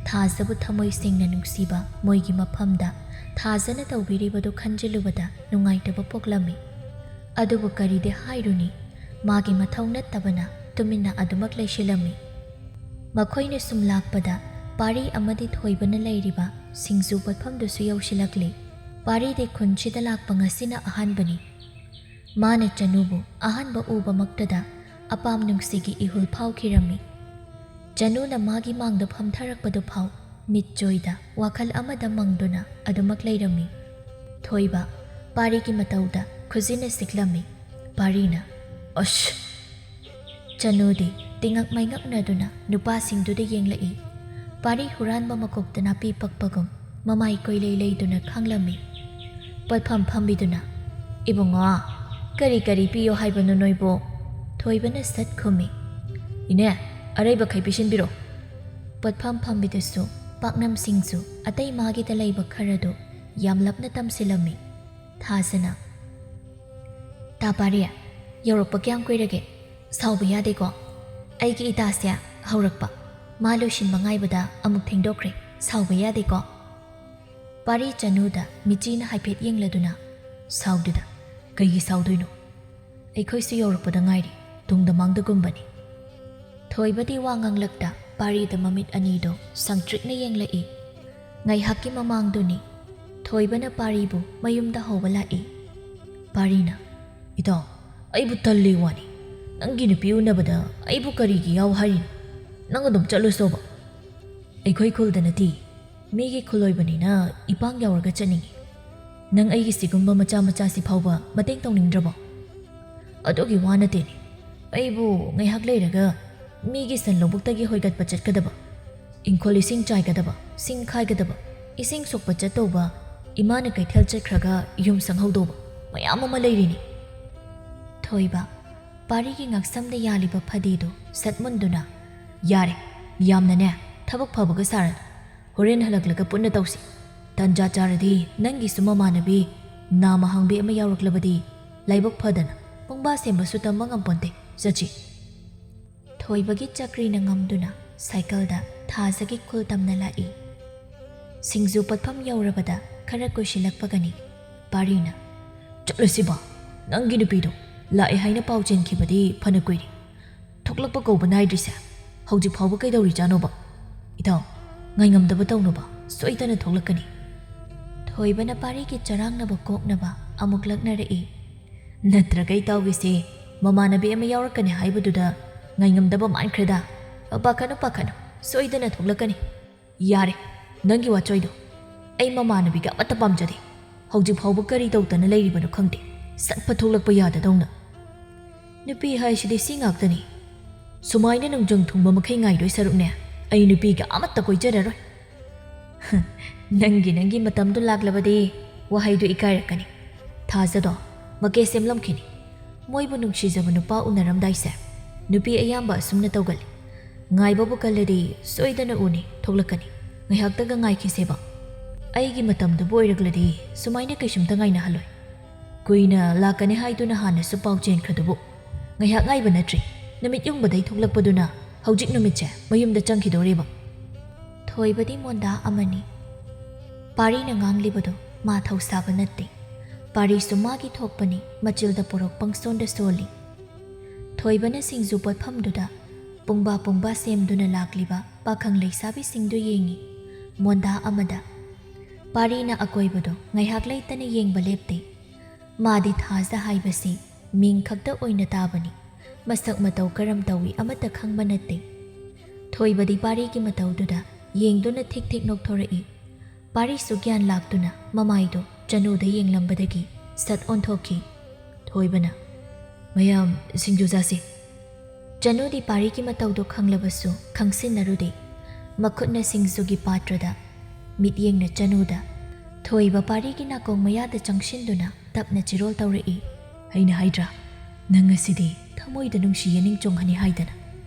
ꯊꯥꯖꯕꯨ ꯊꯃꯣꯏ ꯁꯦꯡꯅ ꯅꯨꯡꯁꯤꯕ ꯃꯣꯏꯒꯤ ꯃꯐꯝꯗ ꯊꯥꯖꯅ ꯇꯧꯕꯤꯔꯤꯕꯗꯨ ꯈꯟꯖꯤꯜꯂꯨꯕꯗ ꯅꯨꯡꯉꯥꯏꯇꯕ ꯄꯣꯛꯂꯝꯃꯤ꯫ ꯑꯗꯨꯕꯨ ꯀꯔꯤꯗꯤ ꯍꯥꯏꯔꯨꯅꯤ, ꯃꯥꯒꯤ ꯃꯊꯧ ꯅꯠꯇꯕꯅ ꯇꯨꯃꯤꯟꯅ ꯑꯗꯨꯃꯛ ꯂꯩꯁꯤꯜꯂꯝꯃꯤ꯫ ꯃꯈꯣꯏꯅ ꯁꯨꯝ ꯂꯥꯛꯄꯗ ꯄꯥꯔꯤ ꯑꯃꯗꯤ ꯊꯣꯏꯕꯅ ꯂꯩꯔꯤꯕ ꯁꯤꯡꯖꯨ ꯄꯣꯠꯐꯝꯗꯨꯁꯨ ꯌꯧꯁꯤꯜꯂꯛꯂꯤ꯫ ꯄꯥꯔꯤꯗꯤ ꯈꯨꯟꯁꯤꯗ ꯂꯥꯛꯄ ꯉꯁꯤꯅ ꯑꯍꯥꯟꯕꯅꯤ꯫ ꯃꯥꯅ ꯆꯅꯨꯕꯨ ꯑꯍꯥꯟꯕ ꯎꯕꯃꯛꯇꯗ ꯑꯄꯥꯝ ꯅꯨꯡꯁꯤꯒꯤ ꯏꯍꯨꯜ ꯐꯥꯎꯈꯤꯔꯝꯃꯤ꯫ ꯆꯅꯨꯅ ꯃꯥꯒꯤ ꯃꯥꯡꯗ ꯐꯝꯊꯔꯛꯄꯗꯨ ꯐꯥꯎ ꯃꯤꯠꯆꯣꯏꯗ ꯋꯥꯈꯜ ꯑꯃꯗ ꯃꯪꯗꯨꯅ ꯑꯗꯨꯃꯛ ꯂꯩꯔꯝꯃꯤ꯫ ꯊꯣꯏꯕ ꯄꯥꯔꯤꯒꯤ ꯃꯇꯧꯗ ꯈꯨꯖꯤꯟꯅ ꯁꯤꯛꯂꯝꯃꯤ꯫ ꯄꯥꯔꯤꯅ, "ꯑꯁ!" ꯆꯅꯨꯗꯤ ꯇꯤꯉꯛ ꯃꯩꯉꯛꯅꯗꯨꯅ ꯅꯨꯄꯥꯁꯤꯡꯗꯨꯗ ꯌꯦꯡꯂꯛꯏ꯫ ꯄꯥꯔꯤ ꯍꯨꯔꯥꯟꯕ ꯃꯀꯣꯛꯇ ꯅꯥꯄꯤ ꯄꯛꯄꯒꯨꯝ ꯃꯃꯥꯏ ꯀꯣꯏꯂꯩ ꯂꯩꯗꯨꯅ ꯈꯥꯡꯂꯝꯃꯤ꯫ ꯄꯣꯠꯐꯝ ꯐꯝꯕꯤꯗꯨꯅ, "ꯏꯕꯨꯡꯉꯣ, ꯀꯔꯤ ꯀꯔꯤ ꯄꯤꯌꯣ ꯍꯥꯏꯕꯅꯣ ꯅꯣꯏꯕꯨ?" ꯊꯣꯏꯕꯅ ꯁꯠ ꯈꯨꯝꯃꯤ꯫ "ꯏꯅꯦ, ꯑꯔꯩꯕꯈꯩ ꯄꯤꯁꯤꯟꯕꯤꯔꯣ꯫" ꯄꯣꯠꯐꯝ ꯐꯝꯕꯤꯗꯨꯁꯨ ꯄꯥꯛꯅꯝꯁꯤꯡꯁꯨ ꯑꯇꯩ ꯃꯥꯒꯤꯗ ꯂꯩꯕ ꯈꯔꯗꯨ ꯌꯥꯝꯂꯞꯅ ꯇꯝꯁꯤꯜꯂꯝꯃꯤ꯫ ꯊꯥꯖꯅ, "ꯇꯥ ꯄꯥꯔꯤ, ꯌꯧꯔꯛꯄ ꯀꯌꯥꯝ ꯀꯨꯏꯔꯒꯦ? ꯁꯥꯎꯕ ꯌꯥꯗꯦꯀꯣ꯫ ꯑꯩꯒꯤ ꯏꯇꯥꯁꯦ ꯍꯧꯔꯛꯄ꯫ ꯃꯥ ꯂꯣꯏꯁꯤꯟꯕ ꯉꯥꯏꯕꯗ ꯑꯃꯨꯛ ꯊꯦꯡꯗꯣꯛꯈ꯭ꯔꯦ꯫ ꯁꯥꯎꯕ ꯌꯥꯗꯦꯀꯣ꯫" ꯄꯥꯔꯤ ꯆꯅꯨꯗ ꯃꯤꯆꯤꯅ ꯍꯥꯏꯐꯦꯠ ꯌꯦꯡꯂꯗꯨꯅ, "ꯁꯥꯎꯗꯨꯗ, ꯀꯩꯒꯤ ꯁꯥꯎꯗꯣꯏꯅꯣ? ꯑꯩꯈꯣꯏꯁꯨ ꯌꯧꯔꯛꯄꯗ ꯉꯥꯏꯔꯤ, ꯇꯨꯡꯗ ꯃꯥꯡꯗꯒꯨꯝꯕꯅꯤ꯫" ꯊꯣꯏꯕꯗꯤ ꯋꯥ ꯉꯥꯡꯂꯛꯇ ꯄꯥꯔꯤꯗ ꯃꯃꯤꯠ ꯑꯅꯤꯗꯣ ꯁꯪꯇ꯭ꯔꯤꯛꯅ ꯌꯦꯡꯂꯛꯏ꯫ ꯉꯥꯏꯍꯥꯛꯀꯤ ꯃꯃꯥꯡꯗꯨꯅꯤ ꯊꯣꯏꯕꯅ ꯄꯥꯔꯤꯕꯨ ꯃꯌꯨꯝꯗ ꯍꯧꯕ ꯂꯥꯛꯏ꯫ ꯄꯥꯔꯤꯅ, "ꯏꯇꯥꯎ, ꯑꯩꯕꯨ ꯇꯜꯂꯤ ꯋꯥꯅꯤ꯫ ꯅꯪꯒꯤ ꯅꯨꯄꯤ ꯎꯅꯕꯗ ꯑꯩꯕꯨ ꯀꯔꯤꯒꯤ ꯌꯥꯎ ꯍꯥꯏꯔꯤꯅꯣ? ꯅꯪ ꯑꯗꯨꯝ ꯆꯠꯂꯨꯁꯣꯕ꯫" "ꯑꯩꯈꯣꯏ ꯈꯨꯜꯗ ꯅꯠꯇꯦ, ꯃꯤꯒꯤ ꯈꯨꯜ ꯑꯣꯏꯕꯅꯤꯅ ꯏꯄꯥꯡ ꯌꯥꯎꯔꯒ ꯆꯠꯅꯤꯡꯉꯤ꯫ ꯅꯪ ꯑꯩꯒꯤ ꯁꯤꯒꯨꯝꯕ ꯃꯆꯥ ꯃꯆꯥꯁꯤ ꯐꯥꯎꯕ ꯃꯇꯦꯡ ꯇꯧꯅꯤꯡꯗ꯭ꯔꯕꯣ?" "ꯑꯗꯨꯒꯤ ꯋꯥ ꯅꯠꯇꯦꯅꯦ꯫ ꯑꯩꯕꯨ ꯉꯥꯏꯍꯥꯛ ꯂꯩꯔꯒ ꯃꯤꯒꯤ ꯁꯟ ꯂꯧꯕꯨꯛꯇꯒꯤ ꯍꯣꯏꯒꯠꯄ ꯆꯠꯀꯗꯕ, ꯏꯪꯈꯣꯜ ꯏꯁꯤꯡ ꯆꯥꯏꯒꯗꯕ, ꯁꯤꯡ ꯈꯥꯏꯒꯗꯕ, ꯏꯁꯤꯡ ꯁꯣꯛꯄ ꯆꯠꯇꯧꯕ, ꯏꯃꯥꯅ ꯀꯩꯊꯦꯜ ꯆꯠꯈ꯭ꯔꯒ ꯌꯨꯝ ꯁꯪꯍꯧꯗꯧꯕ ꯃꯌꯥꯝ ꯑꯃ ꯂꯩꯔꯤꯅꯤ꯫" ꯊꯣꯏꯕ, ꯄꯥꯔꯤꯒꯤ ꯉꯛꯁꯝꯗ ꯌꯥꯜꯂꯤꯕ ꯐꯗꯤꯗꯨ ꯁꯠ ꯃꯨꯟꯗꯨꯅ, "ꯌꯥꯔꯦ, ꯌꯥꯝꯅꯅꯦ ꯊꯕꯛ ꯐꯕꯒ ꯁꯥꯔꯅꯨ꯫ ꯍꯣꯔꯦꯟ ꯍꯜꯂꯛꯂꯒ ꯄꯨꯟꯅ ꯇꯧꯁꯤ꯫ ꯇꯟꯖꯥ ꯆꯥꯔꯗꯤ ꯅꯪꯒꯤꯁꯨ ꯃꯃꯥꯟꯅꯕꯤ ꯅꯥꯃ ꯍꯥꯡꯕꯤ ꯑꯃ ꯌꯥꯎꯔꯛꯂꯕꯗꯤ ꯂꯥꯏꯕꯛ ꯐꯗꯅ ꯄꯨꯡꯕꯥ ꯁꯦꯝꯕꯁꯨ ꯇꯝꯕ ꯉꯝꯄꯣꯟꯇꯦ꯫ ꯆꯠꯁꯤ꯫" ꯊꯣꯏꯕꯒꯤ ꯆꯀ꯭ꯔꯤꯅ ꯉꯝꯗꯨꯅ ꯁꯥꯏꯀꯜꯗ ꯊꯥꯖꯒꯤ ꯈꯨꯜ ꯇꯝꯅ ꯂꯥꯛꯏ꯫ ꯁꯤꯡꯖꯨ ꯄꯠꯐꯝ ꯌꯧꯔꯕꯗ ꯈꯔ ꯀꯨꯏꯁꯤꯜꯂꯛꯄꯒꯅꯤ ꯄꯥꯔꯤꯅ, "ꯆꯠꯂꯁꯤꯕ, ꯅꯪꯒꯤ ꯅꯨꯄꯤꯗꯣ ꯂꯥꯛꯑꯦ ꯍꯥꯏꯅ ꯄꯥꯎ ꯆꯦꯟꯈꯤꯕꯗꯤ ꯐꯅ ꯀꯨꯏꯔꯦ꯫ ꯊꯣꯛꯂꯛꯄ ꯀꯧꯕ ꯅꯥꯏꯗ꯭ꯔꯤꯁꯦ ꯍꯧꯖꯤꯛ ꯐꯥꯎꯕ ꯀꯩꯗꯧꯔꯤꯖꯥꯠꯅꯣꯕ? ꯏꯇꯥꯎ, ꯉꯥꯏꯉꯝꯗꯕ ꯇꯧꯅꯨꯕ, ꯁꯣꯏꯗꯅ ꯊꯣꯛꯂꯛꯀꯅꯤ꯫" ꯊꯣꯏꯕꯅ ꯄꯥꯔꯤꯒꯤ ꯆꯔꯥꯡꯅꯕ ꯀꯣꯛꯅꯕ ꯑꯃꯨꯛ ꯂꯛꯅꯔꯛꯏ꯫ "ꯅꯠꯇ꯭ꯔꯒ ꯏꯇꯥꯎꯒꯤꯁꯦ ꯃꯃꯥꯟꯅꯕꯤ ꯑꯃ ꯌꯥꯎꯔꯛꯀꯅꯤ ꯍꯥꯏꯕꯗꯨꯗ ꯉꯥꯏꯉꯝꯗꯕ ꯃꯥꯟꯈ꯭ꯔꯦꯗ꯫ ꯄꯥꯈꯠꯅꯨ, ꯄꯥꯈꯠꯅꯨ, ꯁꯣꯏꯗꯅ ꯊꯣꯛꯂꯛꯀꯅꯤ꯫ ꯌꯥꯔꯦ, ꯅꯪꯒꯤ ꯋꯥꯆꯣꯏꯗꯣ꯫ ꯑꯩ ꯃꯃꯥꯟꯅꯕꯤꯒ ꯑꯃꯠꯇ ꯄꯥꯝꯖꯗꯦ꯫ ꯍꯧꯖꯤꯛ ꯐꯥꯎꯕ ꯀꯔꯤ ꯇꯧꯗꯅ ꯂꯩꯔꯤꯕꯅꯣ ꯈꯪꯗꯦ, ꯁꯠ ꯐ ꯊꯣꯛꯂꯛꯄ ꯌꯥꯗꯗꯧꯅ꯫ ꯅꯨꯄꯤ ꯍꯥꯏꯁꯤꯗꯤ ꯁꯤ ꯉꯥꯛꯇꯅꯤ꯫ ꯁꯨꯃꯥꯏꯅ ꯅꯨꯡꯖꯪ ꯊꯨꯡꯕ ꯃꯈꯩ ꯉꯥꯏꯗꯣꯏ ꯁꯔꯨꯛꯅꯦ, ꯑꯩ ꯅꯨꯄꯤꯒ ꯑꯃꯠꯇ ꯀꯣꯏꯖꯔꯔꯣꯏ꯫ ꯅꯪꯒꯤ, ꯅꯪꯒꯤ ꯃꯇꯝꯗꯨ ꯂꯥꯛꯂꯕꯗꯤ ꯋꯥꯍꯩꯗꯨ ꯏꯀꯥꯏꯔꯛꯀꯅꯤ꯫ ꯊꯥꯖꯗꯣ ꯃꯀꯦ ꯁꯦꯝꯂꯝꯈꯤꯅꯤ꯫ ꯃꯣꯏꯕꯨ ꯅꯨꯡꯁꯤꯖꯕ ꯅꯨꯄꯥ ꯎꯅꯔꯝꯗꯥꯏꯁꯦ ꯅꯨꯄꯤ ꯑꯌꯥꯝꯕ ꯑꯁꯨꯝꯅ ꯇꯧꯒꯜꯂꯤ꯫ ꯉꯥꯏꯕꯕꯨ ꯀꯜꯂꯗꯤ ꯁꯣꯏꯗꯅ ꯎꯅꯤ ꯊꯣꯛꯂꯛꯀꯅꯤ꯫ ꯉꯥꯏꯍꯥꯛꯇꯒ ꯉꯥꯏꯈꯤꯁꯦꯕ꯫ ꯑꯩꯒꯤ ꯃꯇꯝꯗꯨꯕꯨ ꯑꯣꯏꯔꯛꯂꯗꯤ ꯁꯨꯃꯥꯏꯅ ꯀꯩꯁꯨꯝꯇ ꯉꯥꯏꯅꯍꯜꯂꯣꯏ꯫ ꯀꯨꯏꯅ ꯂꯥꯛꯀꯅꯤ ꯍꯥꯏꯗꯨꯅ ꯍꯥꯟꯅꯁꯨ ꯄꯥꯎ ꯆꯦꯟꯈ꯭ꯔꯗꯨꯕꯨ꯫ ꯉꯥꯏꯍꯥꯛ ꯉꯥꯏꯕ ꯅꯠꯇ꯭ꯔꯤ, ꯅꯨꯃꯤꯠ ꯌꯨꯡꯕꯗꯩ ꯊꯣꯛꯂꯛꯄꯗꯨꯅ ꯍꯧꯖꯤꯛ ꯅꯨꯃꯤꯠꯁꯦ ꯃꯌꯨꯝꯗ ꯆꯪꯈꯤꯗꯣꯔꯦꯕ꯫ ꯊꯣꯏꯕꯗꯤ ꯃꯣꯟꯗꯥ ꯑꯃꯅꯤ꯫ ꯄꯥꯔꯤꯅ ꯉꯥꯡꯂꯤꯕꯗꯨ ꯃꯥ ꯊꯧꯁꯥꯕ ꯅꯠꯇꯦ꯫ ꯄꯥꯔꯤꯁꯨ ꯃꯥꯒꯤ ꯊꯣꯛꯄꯅꯤ, ꯃꯆꯤꯜꯗ ꯄꯣꯔꯣꯛ ꯄꯪꯁꯣꯟꯗ ꯁꯣꯜꯂꯤ꯫ ꯊꯣꯏꯕꯅ ꯁꯤꯡꯖꯨ ꯄꯣꯠꯐꯝꯗꯨꯗ ꯄꯨꯡꯕꯥ ꯄꯨꯡꯕꯥ ꯁꯦꯝꯗꯨꯅ ꯂꯥꯛꯂꯤꯕ ꯄꯥꯈꯪ ꯂꯩꯁꯥꯕꯤꯁꯤꯡꯗꯨ ꯌꯦꯡꯉꯤ꯫ ꯃꯣꯟꯗꯥ ꯑꯃꯗ꯫ ꯄꯥꯔꯤꯅ ꯑꯀꯣꯏꯕꯗꯨ ꯉꯥꯏꯍꯥꯛ ꯂꯩꯇꯅ ꯌꯦꯡꯕ ꯂꯦꯞꯇꯦ꯫ ꯃꯥꯗꯤ ꯊꯥꯖ ꯍꯥꯏꯕꯁꯤ ꯃꯤꯡ ꯈꯛꯇ ꯑꯣꯏꯅ ꯇꯥꯕꯅꯤ꯫ ꯃꯁꯛ ꯃꯇꯧ ꯀꯔꯝ ꯇꯧꯏ ꯑꯃꯠꯇ ꯈꯪꯕ ꯅꯠꯇꯦ꯫ ꯊꯣꯏꯕꯗꯤ ꯄꯥꯔꯤꯒꯤ ꯃꯇꯧꯗꯨꯗ ꯌꯦꯡꯗꯨꯅ ꯊꯤꯛ ꯊꯤꯛ ꯅꯣꯛꯊꯣꯔꯛꯏ꯫ ꯄꯥꯔꯤꯁꯨ ꯒ꯭ꯌꯥꯟ ꯂꯥꯛꯇꯨꯅ ꯃꯃꯥꯏꯗꯨ ꯆꯅꯨꯗ ꯌꯦꯡꯂꯝꯕꯗꯒꯤ ꯁꯠ ꯑꯣꯟꯊꯣꯛꯈꯤ꯫ ꯊꯣꯏꯕꯅ, "ꯃꯌꯥꯝ ꯁꯤꯡꯖꯨ ꯆꯥꯁꯤ꯫" ꯆꯅꯨꯗꯤ ꯄꯥꯔꯤꯒꯤ ꯃꯇꯧꯗꯨ ꯈꯪꯂꯕꯁꯨ ꯈꯪꯁꯤꯟꯅꯔꯨꯗꯦ꯫ ꯃꯈꯨꯠꯅ ꯁꯤꯡꯖꯨꯒꯤ ꯄꯥꯇ꯭ꯔꯗ ꯃꯤꯠꯌꯦꯡꯅ ꯆꯅꯨꯗ꯫ ꯊꯣꯏꯕ ꯄꯥꯔꯤꯒꯤ ꯅꯥꯀꯣꯡ ꯃꯌꯥꯗ ꯆꯪꯁꯤꯟꯗꯨꯅ ꯇꯞꯅ ꯆꯤꯔꯣꯜ ꯇꯧꯔꯛꯏ꯫ "ꯑꯩꯅ ꯍꯥꯏꯗ꯭ꯔꯥ, ꯅꯪ ꯑꯁꯤꯗꯤ ꯊꯃꯣꯏꯗ ꯅꯨꯡꯁꯤ ꯌꯦꯅꯤꯡ ꯆꯣꯡꯍꯟꯅꯤ ꯍꯥꯏꯗꯅ꯫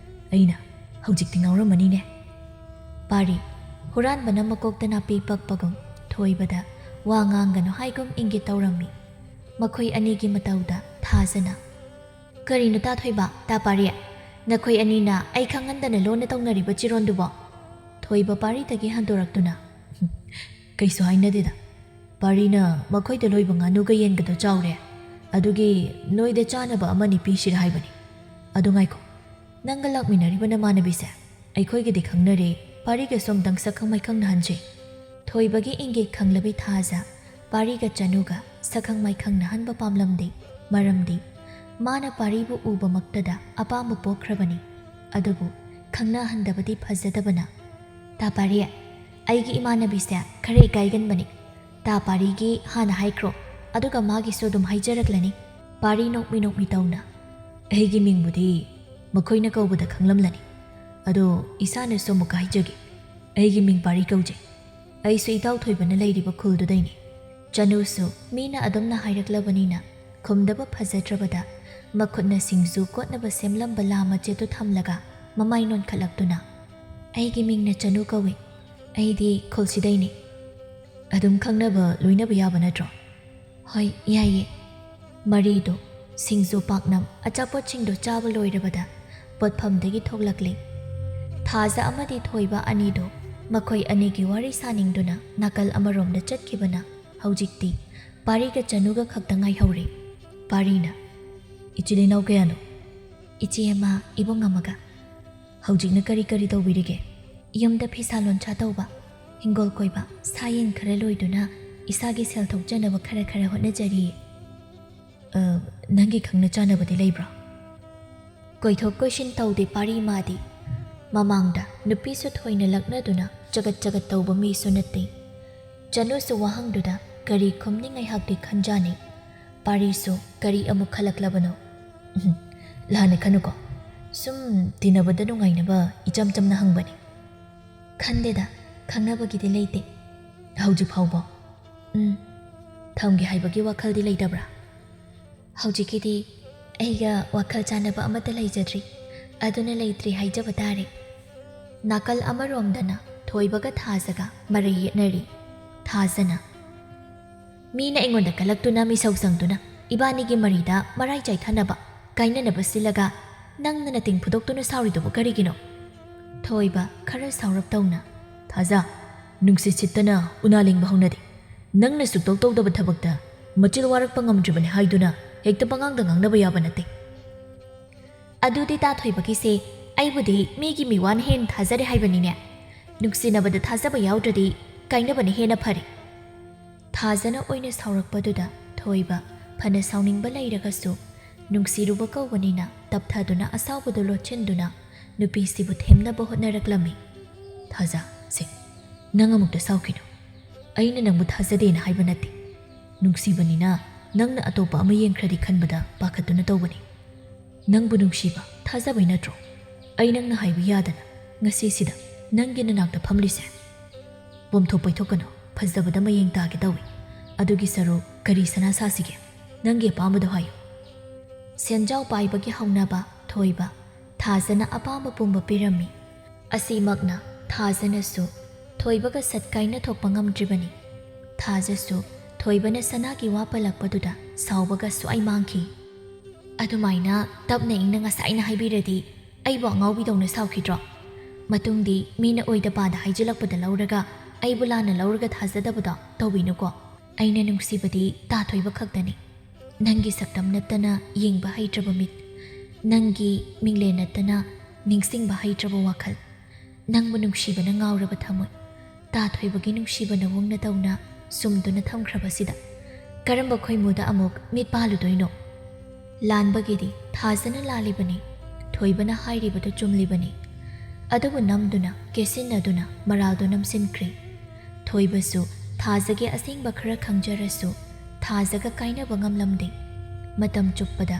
ꯑꯩꯅ ꯍꯧꯖꯤꯛꯇꯤ ꯉꯥꯎꯔꯝꯃꯅꯤꯅꯦ꯫" ꯄꯥꯔꯤ, ꯍꯨꯔꯥꯟꯕꯅ ꯃꯀꯣꯛꯇ ꯅꯥꯄꯤ ꯄꯛꯄꯒꯨꯝ ꯊꯣꯏꯕꯗ ꯋꯥ ꯉꯥꯡꯒꯅꯨ ꯍꯥꯏꯒꯨꯝ ꯏꯪꯒꯤꯠ ꯇꯧꯔꯝꯃꯤ꯫ ꯃꯈꯣꯏ ꯑꯅꯤꯒꯤ ꯃꯇꯧꯗ ꯊꯥꯖꯅ, "ꯀꯔꯤꯅꯣ ꯇꯥ ꯊꯣꯏꯕ, ꯇꯥ ꯄꯥꯔꯤ? ꯅꯈꯣꯏ ꯑꯅꯤꯅ ꯑꯩ ꯈꯪꯍꯟꯗꯅ ꯂꯣꯟꯅ ꯇꯧꯅꯔꯤꯕ ꯆꯤꯔꯣꯟꯗꯨꯕꯣ?" ꯊꯣꯏꯕ ꯄꯥꯔꯤꯗꯒꯤ ꯍꯟꯗꯣꯔꯛꯇꯨꯅ, "ꯀꯩꯁꯨ ꯍꯥꯏꯅꯗꯦꯗ꯫ ꯄꯥꯔꯤꯅ ꯃꯈꯣꯏꯗ ꯂꯣꯏꯕ ꯉꯥꯅꯨꯒ ꯌꯦꯟꯒꯗꯣ ꯆꯥꯎꯔꯦ, ꯑꯗꯨꯒꯤ ꯅꯣꯏꯗ ꯆꯥꯅꯕ ꯑꯃꯅꯤ ꯄꯤꯁꯤꯔ ꯍꯥꯏꯕꯅꯤ꯫ ꯑꯗꯨ ꯉꯥꯏꯈꯣ, ꯅꯪꯒ ꯂꯥꯛꯃꯤꯟꯅꯔꯤꯕ ꯅꯃꯥꯟꯅꯕꯤꯁꯦ ꯑꯩꯈꯣꯏꯒꯗꯤ ꯈꯪꯅꯔꯦ, ꯄꯥꯔꯤꯒꯁꯨ ꯑꯝꯇꯪ ꯁꯛꯈꯪ ꯃꯥꯏꯈꯪ ꯅꯍꯟꯁꯤ꯫" ꯊꯣꯏꯕꯒꯤ ꯏꯪꯒꯤꯠ ꯈꯪꯂꯕꯤ ꯊꯥꯖ ꯄꯥꯔꯤꯒ ꯆꯅꯨꯒ ꯁꯛꯈꯪ ꯃꯥꯏꯈꯪ ꯅꯍꯟꯕ ꯄꯥꯝꯂꯝꯗꯦ꯫ ꯃꯔꯝꯗꯤ ꯃꯥꯅ ꯄꯥꯔꯤꯕꯨ ꯎꯕꯃꯛꯇꯗ ꯑꯄꯥꯝꯕ ꯄꯣꯛꯈ꯭ꯔꯕꯅꯤ꯫ ꯑꯗꯨꯕꯨ ꯈꯪꯅꯍꯟꯗꯕꯗꯤ ꯐꯖꯗꯕꯅ꯫ "ꯇꯥ ꯄꯥꯔꯤ, ꯑꯩꯒꯤ ꯏꯃꯥꯟꯅꯕꯤꯁꯦ ꯈꯔ ꯏꯀꯥꯏꯒꯟꯕꯅꯤ꯫ ꯇꯥ ꯄꯥꯔꯤꯒꯤ ꯍꯥꯟꯅ ꯍꯥꯏꯈ꯭ꯔꯣ, ꯑꯗꯨꯒ ꯃꯥꯒꯤꯁꯨ ꯑꯗꯨꯝ ꯍꯥꯏꯖꯔꯛꯂꯅꯤ꯫" ꯄꯥꯔꯤ ꯅꯣꯛꯃꯤ ꯅꯣꯛꯃꯤ ꯇꯧꯅ, "ꯑꯩꯒꯤ ꯃꯤꯡꯕꯨꯗꯤ ꯃꯈꯣꯏꯅ ꯀꯧꯕꯗ ꯈꯪꯂꯝꯂꯅꯤ꯫ ꯑꯗꯣ ꯏꯁꯥꯅꯁꯨ ꯑꯃꯨꯛꯀ ꯍꯥꯏꯖꯒꯦ, ꯑꯩꯒꯤ ꯃꯤꯡ ꯄꯥꯔꯤ ꯀꯧꯖꯩ꯫ ꯑꯩꯁꯨ ꯏꯇꯥꯎ ꯊꯣꯏꯕꯅ ꯂꯩꯔꯤꯕ ꯈꯨꯜꯗꯨꯗꯩꯅꯤ꯫ ꯆꯅꯨꯁꯨ ꯃꯤꯅ ꯑꯗꯨꯝꯅ ꯍꯥꯏꯔꯛꯂꯕꯅꯤꯅ ꯈꯨꯝꯗꯕ ꯐꯖꯗ꯭ꯔꯕꯗ ꯃꯈꯨꯠꯅ ꯁꯤꯡꯖꯨ ꯀꯣꯠꯅꯕ ꯁꯦꯝꯂꯝꯕ ꯂꯥ ꯃꯆꯦꯠꯇꯨ ꯊꯝꯂꯒ ꯃꯃꯥꯏ ꯅꯣꯟꯈꯠꯂꯛꯇꯨꯅ, "ꯑꯩꯒꯤ ꯃꯤꯡꯅ ꯆꯅꯨ ꯀꯧꯏ꯫ ꯑꯩꯗꯤ ꯈꯨꯜꯁꯤꯗꯩꯅꯤ꯫ ꯑꯗꯨꯝ ꯈꯪꯅꯕ ꯂꯣꯏꯅꯕ ꯌꯥꯕ ꯅꯠꯇ꯭ꯔꯣ?" "ꯍꯣꯏ, ꯌꯥꯏꯌꯦ꯫" ꯃꯔꯤꯗꯣ ꯁꯤꯡꯖꯨ, ꯄꯥꯛꯅꯝ, ꯑꯆꯥꯄꯣꯠꯁꯤꯡꯗꯣ ꯆꯥꯕ ꯂꯣꯏꯔꯕꯗ ꯄꯣꯠꯐꯝꯗꯒꯤ ꯊꯣꯛꯂꯛꯂꯦ꯫ ꯊꯥꯖ ꯑꯃꯗꯤ ꯊꯣꯏꯕ ꯑꯅꯤꯗꯣ ꯃꯈꯣꯏ ꯑꯅꯤꯒꯤ ꯋꯥꯔꯤ ꯁꯥꯅꯤꯡꯗꯨꯅ ꯅꯥꯀꯜ ꯑꯃꯔꯣꯝꯗ ꯆꯠꯈꯤꯕꯅ ꯍꯧꯖꯤꯛꯇꯤ ꯄꯥꯔꯤꯒ ꯆꯅꯨꯒ ꯈꯛꯇ ꯉꯥꯏꯍꯧꯔꯦ꯫ ꯄꯥꯔꯤꯅ, "ꯏꯆꯤꯜ ꯏꯅꯥꯎ ꯀꯌꯥꯅꯣ?" "ꯏꯆꯦ ꯑꯃ, ꯏꯕꯨꯡ ꯑꯃꯒ꯫" "ꯍꯧꯖꯤꯛꯅ ꯀꯔꯤ ꯀꯔꯤ ꯇꯧꯕꯤꯔꯤꯒꯦ?" "ꯌꯨꯝꯗ ꯐꯤꯁꯥ ꯂꯣꯟꯁꯥ ꯇꯧꯕ, ꯍꯤꯡꯒꯣꯜ ꯀꯣꯏꯕ, ꯁꯥ ꯌꯦꯟ ꯈꯔ ꯂꯣꯏꯗꯨꯅ ꯏꯁꯥꯒꯤ ꯁꯦꯜ ꯊꯣꯛꯆꯅꯕ ꯈꯔ ꯈꯔ ꯍꯣꯠꯅꯖꯔꯤꯌꯦ꯫" "ꯑ, ꯅꯪꯒꯤ ꯈꯪꯅ ꯆꯥꯟꯅꯕꯗꯤ ꯂꯩꯕ꯭ꯔꯥ?" ꯀꯣꯏꯊꯣꯛ ꯀꯣꯏꯁꯤꯟ ꯇꯧꯗꯦ ꯄꯥꯔꯤ ꯃꯥꯗꯤ꯫ ꯃꯃꯥꯡꯗ ꯅꯨꯄꯤꯁꯨ ꯊꯣꯏꯅ ꯂꯛꯅꯗꯨꯅ ꯆꯒꯠ ꯆꯒꯠ ꯇꯧꯕ ꯃꯤꯁꯨ ꯅꯠꯇꯦ꯫ ꯆꯅꯨꯁꯨ ꯋꯥꯍꯪꯗꯨꯗ ꯀꯔꯤ ꯈꯨꯝꯅꯤ ꯉꯥꯏꯍꯥꯛꯇꯤ ꯈꯟꯖꯥꯅꯩ꯫ ꯄꯥꯔꯤꯁꯨ ꯀꯔꯤ ꯑꯃꯨꯛ ꯈꯜꯂꯛꯂꯕꯅꯣ? "ꯎꯝ, ꯂꯥꯟꯅ ꯈꯟꯅꯨꯀꯣ꯫ ꯁꯨꯝ ꯇꯤꯟꯅꯕꯗ ꯅꯨꯡꯉꯥꯏꯅꯕ ꯏꯆꯝ ꯆꯝꯅ ꯍꯪꯕꯅꯤ꯫" "ꯈꯟꯗꯦꯗ, ꯈꯪꯅꯕꯒꯤꯗꯤ ꯂꯩꯇꯦ꯫" "ꯍꯧꯖꯤꯛ ꯐꯥꯎꯕ?" "ꯎꯝ꯫" "ꯊꯝꯒꯦ ꯍꯥꯏꯕꯒꯤ ꯋꯥꯈꯜꯗꯤ ꯂꯩꯇꯕ꯭ꯔꯥ?" "ꯍꯧꯖꯤꯛꯀꯤꯗꯤ ꯑꯩꯒ ꯋꯥꯈꯜ ꯆꯥꯟꯅꯕ ꯑꯃꯠꯇ ꯂꯩꯖꯗ꯭ꯔꯤ꯫ ꯑꯗꯨꯅ ꯂꯩꯇ꯭ꯔꯤ ꯍꯥꯏꯖꯕ ꯇꯥꯔꯦ꯫" ꯅꯥꯀꯜ ꯑꯃꯔꯣꯝꯗꯅ ꯊꯣꯏꯕꯒ ꯊꯥꯖꯒ ꯃꯔꯩ ꯌꯦꯠꯅꯔꯤ꯫ ꯊꯥꯖꯅ, "ꯃꯤꯅ ꯑꯩꯉꯣꯟꯗ ꯀꯜꯂꯛꯇꯨꯅ ꯃꯤꯁꯧ ꯆꯪꯗꯨꯅ ꯏꯕꯥꯅꯤꯒꯤ ꯃꯔꯤꯗ ꯃꯔꯥꯏ ꯆꯥꯏꯊꯅꯕ, ꯀꯥꯏꯅꯅꯕ ꯁꯤꯜꯂꯒ ꯅꯪꯅ ꯅꯇꯤꯡ ꯐꯨꯗꯣꯛꯇꯨꯅ ꯁꯥꯎꯔꯤꯗꯨꯕꯨ ꯀꯔꯤꯒꯤꯅꯣ?" ꯊꯣꯏꯕ ꯈꯔ ꯁꯥꯎꯔꯞ ꯇꯧꯅ, "ꯊꯥꯖ, ꯅꯨꯡꯁꯤꯠ ꯁꯤꯠꯇꯅ ꯎꯅꯥ ꯂꯦꯡꯕ ꯍꯧꯅꯗꯦ꯫ ꯅꯪꯅ ꯁꯨꯛꯇꯧ ꯇꯧꯗꯕ ꯊꯕꯛꯇ ꯃꯆꯤꯜ ꯋꯥꯔꯛꯄ ꯉꯝꯗ꯭ꯔꯤꯕꯅꯤ ꯍꯥꯏꯗꯨꯅ ꯍꯦꯛꯇ ꯄꯉꯥꯡꯗ ꯉꯥꯡꯅꯕ ꯌꯥꯕ ꯅꯠꯇꯦ꯫" "ꯑꯗꯨꯗꯤ ꯇꯥ ꯊꯣꯏꯕꯒꯤꯁꯦ ꯑꯩꯕꯨꯗꯤ ꯃꯤꯒꯤ ꯃꯤꯋꯥꯅ ꯍꯦꯟꯅ ꯊꯥꯖꯔꯦ ꯍꯥꯏꯕꯅꯤꯅꯦ꯫ ꯅꯨꯡꯁꯤꯅꯕꯗ ꯊꯥꯖꯕ ꯌꯥꯎꯗ꯭ꯔꯗꯤ ꯀꯥꯏꯅꯕꯅ ꯍꯦꯟꯅ ꯐꯔꯦ꯫" ꯊꯥꯖꯅ ꯑꯣꯏꯅ ꯁꯥꯎꯔꯛꯄꯗꯨꯗ ꯊꯣꯏꯕ ꯐꯅ ꯁꯥꯎꯅꯤꯡꯕ ꯂꯩꯔꯒꯁꯨ ꯅꯨꯡꯁꯤꯔꯨꯕ ꯀꯧꯕꯅꯤꯅ ꯇꯞꯊꯗꯨꯅ ꯑꯁꯥꯎꯕꯗꯨ ꯂꯣꯠꯁꯤꯟꯗꯨꯅ ꯅꯨꯄꯤꯁꯤꯕꯨ ꯊꯦꯝꯅꯕ ꯍꯣꯠꯅꯔꯛꯂꯝꯃꯤ꯫ "ꯊꯥꯖ, ꯁꯦ, ꯅꯪ ꯑꯃꯨꯛꯇ ꯁꯥꯎꯈꯤꯅꯨ꯫ ꯑꯩꯅ ꯅꯪꯕꯨ ꯊꯥꯖꯗꯦꯅ ꯍꯥꯏꯕ ꯅꯠꯇꯦ꯫ ꯅꯨꯡꯁꯤꯕꯅꯤꯅ ꯅꯪꯅ ꯑꯇꯣꯞꯄ ꯑꯃ ꯌꯦꯡꯈ꯭ꯔꯗꯤ ꯈꯟꯕꯗ ꯄꯥꯈꯠꯇꯨꯅ ꯇꯧꯕꯅꯤ꯫ ꯅꯪꯕꯨ ꯅꯨꯡꯁꯤꯕ ꯊꯥꯖꯕꯩ ꯅꯠꯇ꯭ꯔꯣ ꯑꯩ ꯅꯪꯅ ꯍꯥꯏꯕ ꯌꯥꯗꯅ ꯉꯁꯤꯁꯤꯗ ꯅꯪꯒꯤ ꯅꯅꯥꯛꯇ ꯐꯝꯂꯤꯁꯦ? ꯄꯣꯝꯊꯣꯛ ꯄꯩꯊꯣꯛꯀꯅꯨ, ꯐꯖꯕꯗ ꯃꯌꯦꯡ ꯇꯥꯒꯦ ꯇꯧꯏ꯫ ꯑꯗꯨꯒꯤ ꯁꯔꯨꯛ ꯀꯔꯤ ꯁꯅꯥ ꯁꯥꯁꯤꯒꯦ? ꯅꯪꯒꯤ ꯑꯄꯥꯝꯕꯗꯣ ꯍꯥꯏꯌꯨ꯫ ꯁꯦꯟꯖꯥꯎ ꯄꯥꯏꯕꯒꯤ ꯍꯧꯅꯕ ꯊꯣꯏꯕ ꯊꯥꯖꯅ ꯑꯄꯥꯝꯕ ꯄꯨꯝꯕ ꯄꯤꯔꯝꯃꯤ꯫ ꯑꯁꯤꯃꯛꯅ ꯊꯥꯖꯅꯁꯨ ꯊꯣꯏꯕꯒ ꯁꯠ ꯀꯥꯏꯅ ꯊꯣꯛꯄ ꯉꯝꯗ꯭ꯔꯤꯕꯅꯤ꯫ ꯊꯥꯖꯁꯨ ꯊꯣꯏꯕꯅ ꯁꯅꯥꯒꯤ ꯋꯥ ꯄꯜꯂꯛꯄꯗꯨꯗ ꯁꯥꯎꯕꯒ ꯁ꯭ꯋꯥꯏ ꯃꯥꯡꯈꯤ꯫ ꯑꯗꯨꯃꯥꯏꯅ ꯇꯞꯅ ꯏꯪꯅ ꯉꯁꯥꯏꯅ ꯍꯥꯏꯕꯤꯔꯗꯤ ꯑꯩꯕꯨ ꯑꯉꯥꯎꯕꯤꯗꯧꯅ ꯁꯥꯎꯈꯤꯗ꯭ꯔꯣ? ꯃꯇꯨꯡꯗꯤ ꯃꯤꯅ ꯑꯣꯏꯗ ꯄꯥꯗ ꯍꯥꯏꯖꯤꯜꯂꯛꯄꯗ ꯂꯧꯔꯒ ꯑꯩꯕꯨ ꯂꯥꯟꯅ ꯂꯧꯔꯒ ꯊꯥꯖꯗꯕꯗꯣ ꯇꯧꯕꯤꯅꯨꯀꯣ꯫ ꯑꯩꯅ ꯅꯨꯡꯁꯤꯕꯗꯤ ꯇꯥꯊꯣꯏꯕ ꯈꯛꯇꯅꯤ꯫ ꯅꯪꯒꯤ ꯁꯛꯇꯝ ꯅꯠꯇꯅ ꯌꯦꯡꯕ ꯍꯩꯇ꯭ꯔꯕ ꯃꯤꯠ, ꯅꯪꯒꯤ ꯃꯤꯡꯂꯦꯟ ꯅꯠꯇꯅ ꯅꯤꯡꯁꯤꯡꯕ ꯍꯩꯇ꯭ꯔꯕ ꯋꯥꯈꯜ, ꯅꯪꯕꯨ ꯅꯨꯡꯁꯤꯕꯅ ꯉꯥꯎꯔꯕ ꯊꯃꯣꯏ, ꯇꯥꯊꯣꯏꯕꯒꯤ ꯅꯨꯡꯁꯤꯕ ꯅꯋꯨꯡꯅ ꯇꯧꯅ ꯁꯨꯝꯗꯨꯅ ꯊꯝꯈ꯭ꯔꯕꯁꯤꯗ ꯀꯔꯝꯕ ꯈꯣꯏꯃꯨꯗ ꯑꯃꯨꯛ ꯃꯤꯠ ꯄꯥꯜꯂꯨꯗꯣꯏꯅꯣ? ꯂꯥꯟꯕꯒꯤꯗꯤ ꯊꯥꯖꯅ ꯂꯥꯜꯂꯤꯕꯅꯤ, ꯊꯣꯏꯕꯅ ꯍꯥꯏꯔꯤꯕꯗꯨ ꯆꯨꯝꯂꯤꯕꯅꯤ꯫ ꯑꯗꯨꯕꯨ ꯅꯝꯗꯨꯅ ꯀꯦꯁꯤꯟꯅꯗꯨꯅ ꯃꯔꯥꯜꯗꯨ ꯅꯝꯁꯤꯟꯈ꯭ꯔꯦ꯫ ꯊꯣꯏꯕꯁꯨ ꯊꯥꯖꯒꯤ ꯑꯁꯦꯡꯕ ꯈꯔ ꯈꯪꯖꯔꯁꯨ ꯊꯥꯖꯒ ꯀꯥꯏꯅꯕ ꯉꯝꯂꯝꯗꯦ꯫ ꯃꯇꯝ ꯆꯨꯞꯄꯗ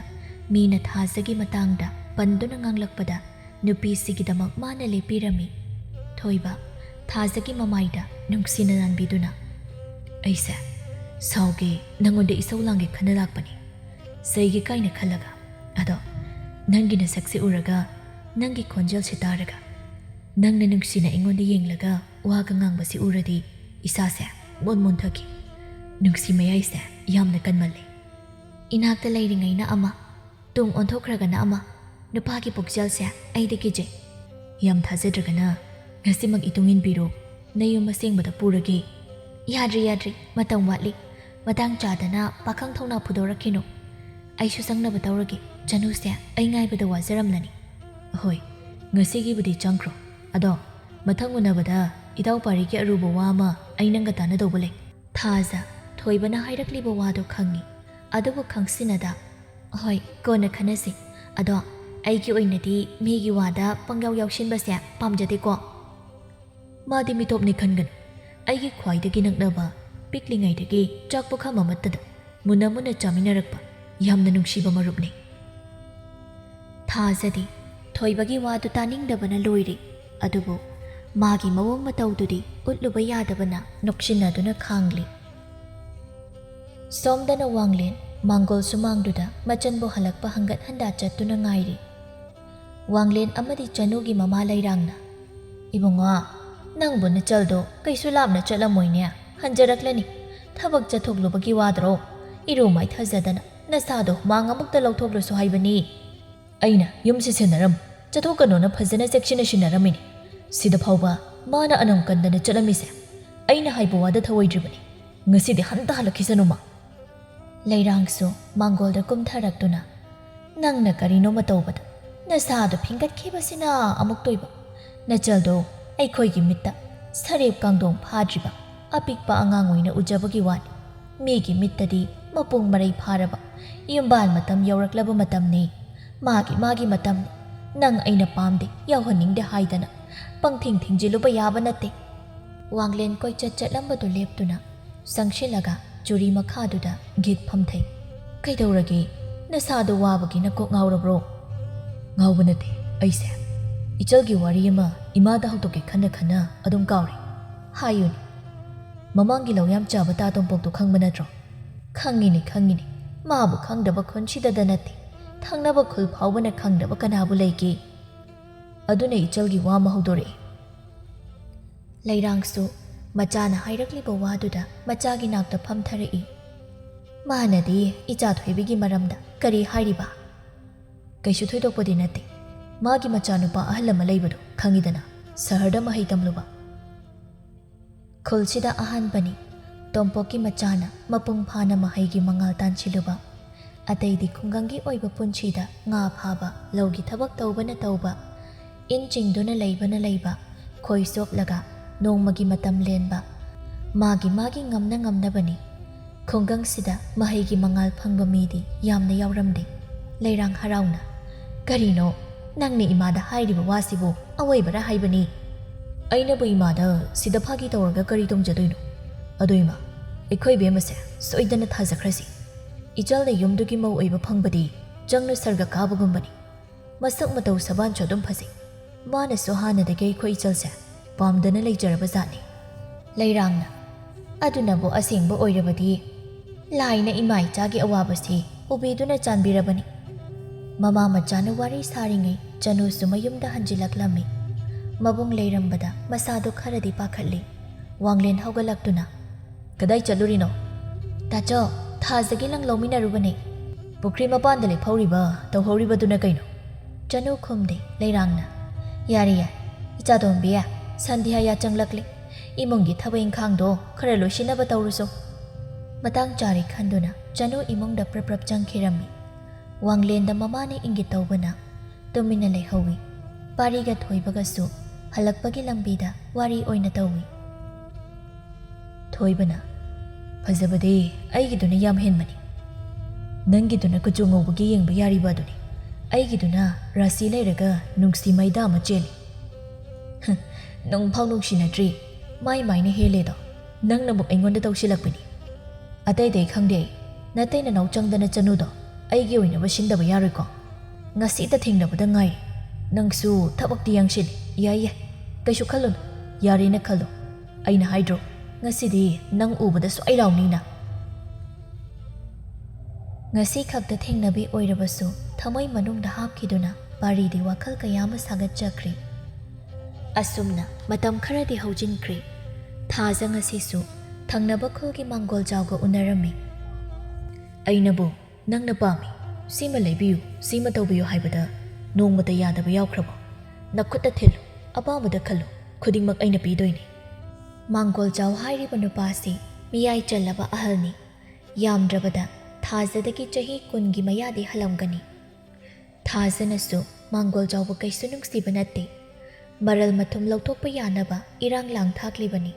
ꯃꯤꯅ ꯊꯥꯖꯒꯤ ꯃꯇꯥꯡꯗ ꯄꯟꯗꯨꯅ ꯉꯥꯡꯂꯛꯄꯗ ꯅꯨꯄꯤꯁꯤꯒꯤꯗꯃꯛ ꯃꯥꯅ ꯂꯦꯞꯄꯤꯔꯝꯃꯤ꯫ ꯊꯣꯏꯕ ꯊꯥꯖꯒꯤ ꯃꯃꯥꯏꯗ ꯅꯨꯡꯁꯤꯅ ꯅꯥꯟꯕꯤꯗꯨꯅ, "ꯑꯩꯁꯦ ꯁꯥꯎꯒꯦ, ꯅꯉꯣꯟꯗ ꯏꯁꯧ ꯂꯥꯡꯒꯦ ꯈꯟꯅ ꯂꯥꯛꯄꯅꯤ, ꯆꯩꯒꯦ ꯀꯥꯏꯅ ꯈꯜꯂꯒ꯫ ꯑꯗꯣ ꯅꯪꯒꯤ ꯅꯁꯛꯁꯦ ꯎꯔꯒ, ꯅꯪꯒꯤ ꯈꯣꯟꯖꯦꯜꯁꯦ ꯇꯥꯔꯒ, ꯅꯪꯅ ꯅꯨꯡꯁꯤꯅ ꯑꯩꯉꯣꯟꯗ ꯌꯦꯡꯂꯒ ꯋꯥꯒ ꯉꯥꯡꯕꯁꯤ ꯎꯔꯗꯤ ꯏꯁꯥꯁꯦ ꯃꯣꯟ ꯃꯣꯟꯊꯈꯤ꯫ ꯅꯨꯡꯁꯤ ꯃꯌꯥꯏꯁꯦ ꯌꯥꯝꯅ ꯀꯟꯃꯜꯂꯦ꯫ ꯏꯅꯥꯛꯇ ꯂꯩꯔꯤꯉꯩꯅ ꯑꯃ, ꯇꯨꯡ ꯑꯣꯟꯊꯣꯛꯈ꯭ꯔꯒꯅ ꯑꯃ, ꯅꯨꯄꯥꯒꯤ ꯄꯨꯛꯆꯦꯜꯁꯦ ꯑꯩꯗꯤ ꯀꯤꯖꯩ꯫ ꯌꯥꯝ ꯊꯥꯖꯗ꯭ꯔꯒꯅ ꯉꯁꯤꯃꯛ ꯏꯇꯨꯡ ꯏꯟꯕꯤꯔꯣ, ꯅꯌꯨꯝ ꯑꯁꯦꯡꯕꯗ ꯄꯨꯔꯒꯦ꯫" "ꯌꯥꯗ꯭ꯔꯤ, ꯌꯥꯗ꯭ꯔꯤ, ꯃꯇꯝ ꯋꯥꯠꯂꯤ꯫ ꯃꯇꯥꯡ ꯆꯥꯗꯅ ꯄꯥꯈꯪ ꯊꯧꯅꯥ ꯐꯨꯗꯣꯔꯛꯈꯤꯅꯨ꯫ ꯑꯩꯁꯨ ꯆꯪꯅꯕ ꯇꯧꯔꯒꯦ꯫ ꯆꯅꯨꯁꯦ ꯑꯩ ꯉꯥꯏꯕꯗ ꯋꯥꯖꯔꯝꯂꯅꯤ꯫" "ꯍꯣꯏ, ꯉꯁꯤꯒꯤꯕꯨꯗꯤ ꯆꯪꯈ꯭ꯔꯣ꯫ ꯑꯗꯣ ꯃꯊꯪ ꯎꯅꯕꯗ ꯏꯇꯥꯎ ꯄꯥꯔꯤꯒꯤ ꯑꯔꯨꯕ ꯋꯥ ꯑꯃ ꯑꯩ ꯅꯪꯒ ꯇꯥꯟꯅꯗꯧꯕ ꯂꯩ꯫" ꯊꯥꯖ ꯊꯣꯏꯕꯅ ꯍꯥꯏꯔꯛꯂꯤꯕ ꯋꯥꯗꯣ ꯈꯪꯉꯤ, ꯑꯗꯨꯕꯨ ꯈꯪꯁꯤꯟꯅꯗ, "ꯍꯣꯏ, ꯀꯣꯟꯅ ꯈꯟꯅꯁꯤ꯫ ꯑꯗꯣ ꯑꯩꯒꯤ ꯑꯣꯏꯅꯗꯤ ꯃꯤꯒꯤ ꯋꯥꯗ ꯄꯪꯌꯥꯎ ꯌꯥꯎꯁꯤꯟꯕꯁꯦ ꯄꯥꯝꯖꯗꯦꯀꯣ꯫" "ꯃꯥꯗꯤ ꯃꯤꯇꯣꯞꯅꯤ ꯈꯟꯒꯅꯨ꯫ ꯑꯩꯒꯤ ꯈ꯭ꯋꯥꯏꯗꯒꯤ ꯅꯛꯅꯕ, ꯄꯤꯛꯂꯤꯉꯩꯗꯒꯤ ꯆꯥꯛ ꯄꯨꯈꯝ ꯑꯃꯠꯇꯗ ꯃꯨꯟꯅ ꯃꯨꯟꯅ ꯆꯥꯃꯤꯟꯅꯔꯛꯄ ꯌꯥꯝꯅ ꯅꯨꯡꯁꯤꯕ ꯃꯔꯨꯞꯅꯤ꯫" ꯊꯥꯖꯗꯦ꯫ ꯊꯣꯏꯕꯒꯤ ꯋꯥꯗꯨ ꯇꯥꯅꯤꯡꯗꯕꯅ ꯂꯣꯏꯔꯦ꯫ ꯑꯗꯨꯕꯨ ꯃꯥꯒꯤ ꯃꯑꯣꯡ ꯃꯇꯧꯗꯨꯗꯤ ꯎꯠꯂꯨꯕ ꯌꯥꯗꯕꯅ ꯅꯣꯛꯁꯤꯟꯅꯗꯨꯅ ꯈꯥꯡꯂꯤ꯫ ꯁꯣꯝꯗꯅ ꯋꯥꯡꯂꯦꯟ ꯃꯥꯡꯒꯣꯜ ꯁꯨꯃꯥꯡꯗꯨꯗ ꯃꯆꯟꯕꯨ ꯍꯜꯂꯛꯄ ꯍꯪꯒꯠ ꯍꯟꯗꯥ ꯆꯠꯇꯨꯅ ꯉꯥꯏꯔꯤ꯫ ꯋꯥꯡꯂꯦꯟ ꯑꯃꯗꯤ ꯆꯅꯨꯒꯤ ꯃꯃꯥ ꯂꯩꯔꯥꯡꯅ, "ꯏꯕꯨꯡꯉꯣ, ꯅꯪꯕꯨ ꯅꯆꯜꯗꯣ ꯀꯩꯁꯨ ꯂꯥꯞꯅ ꯆꯠꯂꯝꯃꯣꯏꯅꯦ, ꯍꯟꯖꯔꯛꯂꯅꯤ꯫ ꯊꯕꯛ ꯆꯠꯊꯣꯛꯂꯨꯕꯒꯤ ꯋꯥꯗ꯭ꯔꯣ? ꯏꯔꯨ ꯃꯥꯏꯊꯖꯗꯅ ꯅꯁꯥꯗꯣ ꯍꯨꯃꯥꯡ ꯑꯃꯨꯛꯇ ꯂꯧꯊꯣꯛꯂꯨꯁꯨ ꯍꯥꯏꯕꯅꯤ꯫ ꯑꯩꯅ ꯌꯨꯝꯁꯤ ꯁꯦꯟꯅꯔꯝꯃꯨ, ꯆꯠꯊꯣꯛꯀꯅꯣꯅ ꯐꯖꯅ ꯆꯦꯛꯁꯤꯟꯅ ꯁꯤꯟꯅꯔꯝꯃꯤꯅꯤ꯫ ꯁꯤꯗ ꯐꯥꯎꯕ ꯃꯥꯅ ꯑꯅꯝ ꯀꯟꯗꯅ ꯆꯠꯂꯝꯃꯤꯁꯦ꯫ ꯑꯩꯅ ꯍꯥꯏꯕ ꯋꯥꯗ ꯊꯧꯑꯣꯏꯗ꯭ꯔꯤꯕꯅꯤ꯫ ꯉꯁꯤꯗꯤ ꯍꯟꯇ ꯍꯜꯂꯛꯈꯤꯁꯅꯨ ꯃꯥ꯫" ꯂꯩꯔꯥꯡꯁꯨ ꯃꯥꯡꯒꯣꯜꯗ ꯀꯨꯝꯊꯔꯛꯇꯨꯅ, "ꯅꯪꯅ ꯀꯔꯤꯅꯣꯃ ꯇꯧꯕꯗ ꯅꯁꯥꯗꯣ ꯐꯤꯡꯒꯠꯈꯤꯕꯁꯤꯅ ꯑꯃꯨꯛꯇꯣꯏꯕ꯫ ꯅꯆꯜꯗꯣ ꯑꯩꯈꯣꯏꯒꯤ ꯃꯤꯠꯇ ꯁꯔꯦꯞ ꯀꯥꯡꯗꯣꯡ ꯐꯥꯗ꯭ꯔꯤꯕ ꯑꯄꯤꯛꯄ ꯑꯉꯥꯡ ꯑꯣꯏꯅ ꯎꯖꯕꯒꯤ ꯋꯥꯅꯤ꯫ ꯃꯤꯒꯤ ꯃꯤꯠꯇꯗꯤ ꯃꯄꯨꯡ ꯃꯔꯩ ꯐꯥꯔꯕ ꯌꯨꯝꯕꯥꯜ ꯃꯇꯝ ꯌꯧꯔꯛꯂꯕ ꯃꯇꯝꯅꯤ꯫ ꯃꯥꯒꯤ ꯃꯥꯒꯤ ꯃꯇꯝꯅꯤ꯫ ꯅꯪ ꯑꯩꯅ ꯄꯥꯝꯗꯦ, ꯌꯥꯎꯍꯟꯅꯤꯡꯗꯦ ꯍꯥꯏꯗꯅ ꯄꯪꯊꯤꯡ ꯊꯤꯡꯖꯤꯜꯂꯨꯕ ꯌꯥꯕ ꯅꯠꯇꯦ꯫" ꯋꯥꯡꯂꯦꯟ ꯀꯣꯏꯆꯠ ꯆꯠꯂꯝꯕꯗꯨ ꯂꯦꯞꯇꯨꯅ ꯆꯪꯁꯤꯜꯂꯒ ꯆꯨꯔꯤ ꯃꯈꯥꯗꯨꯗ ꯒꯤꯠ ꯐꯝꯊꯩ꯫ "ꯀꯩꯗꯧꯔꯒꯦ? ꯅꯁꯥꯗꯣ ꯋꯥꯕꯒꯤ ꯅꯀꯣꯛ ꯉꯥꯎꯔꯕ꯭ꯔꯣ?" "ꯉꯥꯎꯕ ꯅꯠꯇꯦ꯫ ꯑꯩꯁꯦ ꯏꯆꯜꯒꯤ ꯋꯥꯔꯤ ꯑꯃ ꯏꯃꯥꯗ ꯍꯧꯗꯣꯛꯀꯦ ꯈꯟꯅ ꯈꯟꯅ ꯑꯗꯨꯝ ꯀꯥꯎꯔꯦ꯫" "ꯍꯥꯏꯌꯨꯅꯦ꯫" "ꯃꯃꯥꯡꯒꯤ ꯂꯧ ꯌꯥꯝ ꯆꯥꯕ ꯇꯥ ꯇꯣꯝꯄꯣꯛꯇꯣ ꯈꯪꯕ ꯅꯠꯇ꯭ꯔꯣ?" "ꯈꯪꯉꯤꯅꯦ, ꯈꯪꯉꯤꯅꯦ꯫ ꯃꯥꯕꯨ ꯈꯪꯗꯕ ꯈꯨꯟꯁꯤꯗꯗ ꯅꯠꯇꯦ, ꯊꯪꯅꯕ ꯈꯨꯜ ꯐꯥꯎꯕꯅ ꯈꯪꯗꯕ ꯀꯅꯥꯕꯨ ꯂꯩꯒꯦ?" "ꯑꯗꯨꯅ ꯏꯆꯜꯒꯤ ꯋꯥ ꯑꯃ ꯍꯧꯗꯣꯔꯛꯏ꯫" ꯂꯩꯔꯥꯡꯁꯨ ꯃꯆꯥꯅ ꯍꯥꯏꯔꯛꯂꯤꯕ ꯋꯥꯗꯨꯗ ꯃꯆꯥꯒꯤ ꯅꯥꯛꯇ ꯐꯝꯊꯔꯛꯏ꯫ "ꯃꯥꯅꯗꯤ ꯏꯆꯥ ꯊꯣꯏꯕꯤꯒꯤ ꯃꯔꯝꯗ ꯀꯔꯤ ꯍꯥꯏꯔꯤꯕ?" "ꯀꯩꯁꯨ ꯊꯣꯏꯗꯣꯛꯄꯗꯤ ꯅꯠꯇꯦ꯫ ꯃꯥꯒꯤ ꯃꯆꯥꯅꯨꯄꯥ ꯑꯍꯜ ꯑꯃ ꯂꯩꯕꯗꯣ ꯈꯪꯉꯤꯗꯅ, ꯁꯍꯔꯗ ꯃꯍꯩ ꯇꯝꯂꯨꯕ꯫" ꯈꯨꯜꯁꯤꯗ ꯑꯍꯥꯟꯕꯅꯤ ꯇꯣꯝꯄꯣꯛꯀꯤ ꯃꯆꯥꯅ ꯃꯄꯨꯡ ꯐꯥꯅ ꯃꯍꯩꯒꯤ ꯃꯉꯥꯜ ꯇꯥꯟꯁꯤꯜꯂꯨꯕ꯫ ꯑꯇꯩꯗꯤ ꯈꯨꯡꯒꯪꯒꯤ ꯑꯣꯏꯕ ꯄꯨꯟꯁꯤꯗ ꯉꯥ ꯐꯥꯕ, ꯂꯧꯒꯤ ꯊꯕꯛ ꯇꯧꯕꯅ ꯇꯧꯕ, ꯏꯟ ꯆꯤꯡꯗꯨꯅ ꯂꯩꯕꯅ ꯂꯩꯕ, ꯈꯣꯏ ꯆꯣꯞꯂꯒ ꯅꯣꯡꯃꯒꯤ ꯃꯇꯝ ꯂꯦꯟꯕ꯫ ꯃꯥꯒꯤ ꯃꯥꯒꯤ ꯉꯝꯅ ꯉꯝꯅꯕꯅꯤ꯫ ꯈꯨꯡꯒꯪꯁꯤꯗ ꯃꯍꯩꯒꯤ ꯃꯉꯥꯜ ꯐꯪꯕ ꯃꯤꯗꯤ ꯌꯥꯝꯅ ꯌꯥꯎꯔꯝꯗꯦ꯫ ꯂꯩꯔꯥꯡ ꯍꯔꯥꯎꯅ, "ꯀꯔꯤꯅꯣ? ꯅꯪꯅ ꯏꯃꯥꯗ ꯍꯥꯏꯔꯤꯕ ꯋꯥꯁꯤꯕꯨ ꯑꯋꯣꯏꯕꯔ ꯍꯥꯏꯕꯅꯤ?" "ꯑꯩꯅꯕꯨ ꯏꯃꯥꯗ ꯁꯤꯗ ꯐꯥꯒꯤ ꯇꯧꯔꯒ ꯀꯔꯤ ꯇꯣꯡꯖꯗꯣꯏꯅꯣ? ꯑꯗꯣ ꯏꯃꯥ, ꯑꯩꯈꯣꯏ ꯏꯕꯦꯝꯃꯁꯦ ꯁꯣꯏꯗꯅ ꯊꯥꯖꯈ꯭ꯔꯁꯤ꯫ ꯏꯆꯜꯅ ꯌꯨꯝꯗꯨꯒꯤ ꯃꯧ ꯑꯣꯏꯕ ꯐꯪꯕꯗꯤ ꯆꯪꯅ ꯁꯔꯒ ꯀꯥꯕꯒꯨꯝꯕꯅꯤ꯫" ꯃꯁꯛ ꯃꯇꯧ ꯁꯕꯥꯟꯁꯨ ꯑꯗꯨꯝ ꯐꯖꯩ꯫ ꯃꯥꯅꯁꯨ ꯍꯥꯟꯅꯗꯒꯤ ꯑꯩꯈꯣꯏ ꯏꯆꯜꯁꯦ ꯄꯥꯝꯗꯅ ꯂꯩꯖꯔꯕ ꯖꯥꯠꯅꯤ꯫ ꯂꯩꯔꯥꯡꯅ, "ꯑꯗꯨꯅꯕꯨ ꯑꯁꯦꯡꯕ ꯑꯣꯏꯔꯕꯗꯤ ꯂꯥꯏꯅ ꯏꯃꯥ ꯏꯆꯥꯒꯤ ꯑꯋꯥꯕꯁꯤ ꯎꯕꯤꯗꯨꯅ ꯆꯥꯟꯕꯤꯔꯕꯅꯤ꯫" ꯃꯃꯥ ꯃꯆꯥꯅ ꯋꯥꯔꯤ ꯁꯥꯔꯤꯉꯩ ꯆꯅꯨꯁꯨ ꯃꯌꯨꯝꯗ ꯍꯟꯖꯤꯜꯂꯛꯂꯝꯃꯤ꯫ ꯃꯕꯨꯡ ꯂꯩꯔꯝꯕꯗ ꯃꯁꯥꯗꯣ ꯈꯔꯗꯤ ꯄꯥꯈꯠꯂꯤ꯫ ꯋꯥꯡꯂꯦꯟ ꯍꯧꯒꯠꯂꯛꯇꯨꯅ, "ꯀꯗꯥꯏ ꯆꯠꯂꯨꯔꯤꯅꯣ?" "ꯇꯥꯆꯧ, ꯊꯥꯖꯒꯤ ꯂꯪ ꯂꯧꯃꯤꯟꯅꯔꯨꯕꯅꯦ꯫" "ꯄꯨꯈ꯭ꯔꯤ ꯃꯄꯥꯟꯗ ꯂꯦꯞꯍꯧꯔꯤꯕ ꯇꯧꯍꯧꯔꯤꯕꯗꯨꯅ ꯀꯩꯅꯣ?" ꯆꯅꯨ ꯈꯨꯝꯗꯦ꯫ ꯂꯩꯔꯥꯡꯅ, "ꯌꯥꯔꯦ ꯌꯥꯔꯦ, ꯏꯆꯥꯇꯣꯝꯕꯤ, ꯁꯟꯙ꯭ꯌꯥ ꯌꯥꯆꯪꯂꯛꯂꯦ꯫ ꯏꯃꯨꯡꯒꯤ ꯊꯕꯛ ꯏꯪꯈꯥꯡꯗꯣ ꯈꯔ ꯂꯣꯏꯁꯤꯟꯅꯕ ꯇꯧꯔꯨꯁꯣ꯫" ꯃꯇꯥꯡ ꯆꯥꯔꯦ ꯈꯟꯗꯨꯅ ꯆꯅꯨ ꯏꯃꯨꯡꯗ ꯄ꯭ꯔꯞ ꯄ꯭ꯔꯞ ꯆꯪꯈꯤꯔꯝꯃꯤ꯫ ꯋꯥꯡꯂꯦꯟꯗ ꯃꯃꯥꯅ ꯏꯪꯒꯤꯠ ꯇꯧꯕꯅ ꯇꯨꯃꯤꯟꯅ ꯂꯩꯍꯧꯏ꯫ ꯄꯥꯔꯤꯒ ꯊꯣꯏꯕꯒꯁꯨ ꯍꯜꯂꯛꯄꯒꯤ ꯂꯝꯕꯤꯗ ꯋꯥꯔꯤ ꯑꯣꯏꯅ ꯇꯧꯏ꯫ ꯊꯣꯏꯕꯅ, "ꯐꯖꯕꯗꯤ ꯑꯩꯒꯤꯗꯨꯅ ꯌꯥꯝ ꯍꯦꯟꯕꯅꯤ꯫ ꯅꯪꯒꯤꯗꯨꯅ ꯀꯨꯆꯨ ꯉꯧꯕꯒꯤ ꯌꯦꯡꯕ ꯌꯥꯔꯤꯕ ꯑꯗꯨꯅꯤ꯫ ꯑꯩꯒꯤꯗꯨꯅ ꯔꯥꯁꯤ ꯂꯩꯔꯒ ꯅꯨꯡꯁꯤ ꯃꯩꯗꯥ ꯑꯃ ꯆꯦꯜꯂꯤ꯫" "ꯍ, ꯅꯨꯡꯐꯥꯎ ꯅꯨꯡꯁꯤꯅꯗ꯭ꯔꯤ, ꯃꯥꯏ ꯃꯥꯏꯅ ꯍꯦꯜꯂꯦꯗꯣ꯫ ꯅꯪꯅ ꯑꯃꯨꯛ ꯑꯩꯉꯣꯟꯗ ꯇꯧꯁꯤꯜꯂꯛꯄꯅꯤ꯫ ꯑꯇꯩꯗꯤ ꯑꯩ ꯈꯪꯗꯦ ꯑꯩ꯫ ꯅꯇꯩ ꯅꯅꯥꯎ ꯆꯪꯗꯅ ꯆꯅꯨꯗꯣ ꯑꯩꯒꯤ ꯑꯣꯏꯅꯕ ꯁꯤꯟꯗꯕ ꯌꯥꯔꯣꯏꯀꯣ꯫ ꯉꯁꯤꯇ ꯊꯦꯡꯅꯕꯗ ꯉꯥꯏꯔꯤ꯫ ꯅꯪꯁꯨ ꯊꯕꯛꯇꯤ ꯌꯥꯡꯁꯤꯜꯂꯤ꯫ ꯌꯥꯏ ꯌꯥꯏ, ꯀꯩꯁꯨ ꯈꯜꯂꯨꯅꯨ꯫ ꯌꯥꯔꯦꯅ ꯈꯜꯂꯣ꯫ ꯑꯩꯅ ꯍꯥꯏꯗ꯭ꯔꯣ, ꯉꯁꯤꯗꯤ ꯅꯪ ꯎꯕꯗ ꯁꯣꯏ ꯂꯥꯎꯅꯤꯅ?" ꯉꯁꯤ ꯈꯛꯇ ꯊꯦꯡꯅꯕꯤ ꯑꯣꯏꯔꯕꯁꯨ ꯊꯃꯣꯏ ꯃꯅꯨꯡꯗ ꯍꯥꯞꯈꯤꯗꯨꯅ ꯄꯥꯔꯤꯗꯤ ꯋꯥꯈꯜ ꯀꯌꯥ ꯑꯃ ꯁꯥꯒꯠꯆꯈ꯭ꯔꯦ꯫ ꯑꯁꯨꯝꯅ ꯃꯇꯝ ꯈꯔꯗꯤ ꯍꯧꯖꯤꯟꯈ꯭ꯔꯦ꯫ ꯊꯥꯖ ꯉꯁꯤꯁꯨ ꯊꯪꯅꯕ ꯈꯨꯜꯒꯤ ꯃꯥꯡꯒꯣꯜꯖꯥꯎꯒ ꯎꯅꯔꯝꯃꯤ꯫ "ꯑꯩꯅꯕꯨ ꯅꯪꯅ ꯄꯥꯝꯃꯤ, ꯁꯤꯃ ꯂꯩꯕꯤꯌꯨ, ꯁꯤꯃ ꯇꯧꯕꯤꯌꯨ ꯍꯥꯏꯕꯗ ꯅꯣꯡꯃꯇ ꯌꯥꯗꯕ ꯌꯥꯎꯈ꯭ꯔꯕꯣ? ꯅꯈꯨꯠꯇ ꯊꯤꯜꯂꯨ, ꯑꯄꯥꯝꯕꯗ ꯈꯜꯂꯨ, ꯈꯨꯗꯤꯡꯃꯛ ꯑꯩꯅ ꯄꯤꯗꯣꯏꯅꯤ꯫" ꯃꯥꯡꯒꯣꯜꯖꯥꯎ ꯍꯥꯏꯔꯤꯕ ꯅꯨꯄꯥꯁꯤ ꯃꯤꯌꯥꯏ ꯆꯜꯂꯕ ꯑꯍꯜꯅꯤ꯫ ꯌꯥꯝꯗ꯭ꯔꯕꯗ ꯊꯥꯖꯗꯒꯤ ꯆꯍꯤ ꯀꯨꯟꯒꯤ ꯃꯌꯥꯗꯤ ꯍꯜꯂꯝꯒꯅꯤ꯫ ꯊꯥꯖꯅꯁꯨ ꯃꯥꯡꯒꯣꯜꯖꯥꯎꯕꯨ ꯀꯩꯁꯨ ꯅꯨꯡꯁꯤꯕ ꯅꯠꯇꯦ꯫ ꯃꯔꯜ ꯃꯊꯨꯝ ꯂꯧꯊꯣꯛꯄ ꯌꯥꯅꯕ ꯏꯔꯥꯡ ꯂꯥꯡ ꯊꯥꯛꯂꯤꯕꯅꯤ꯫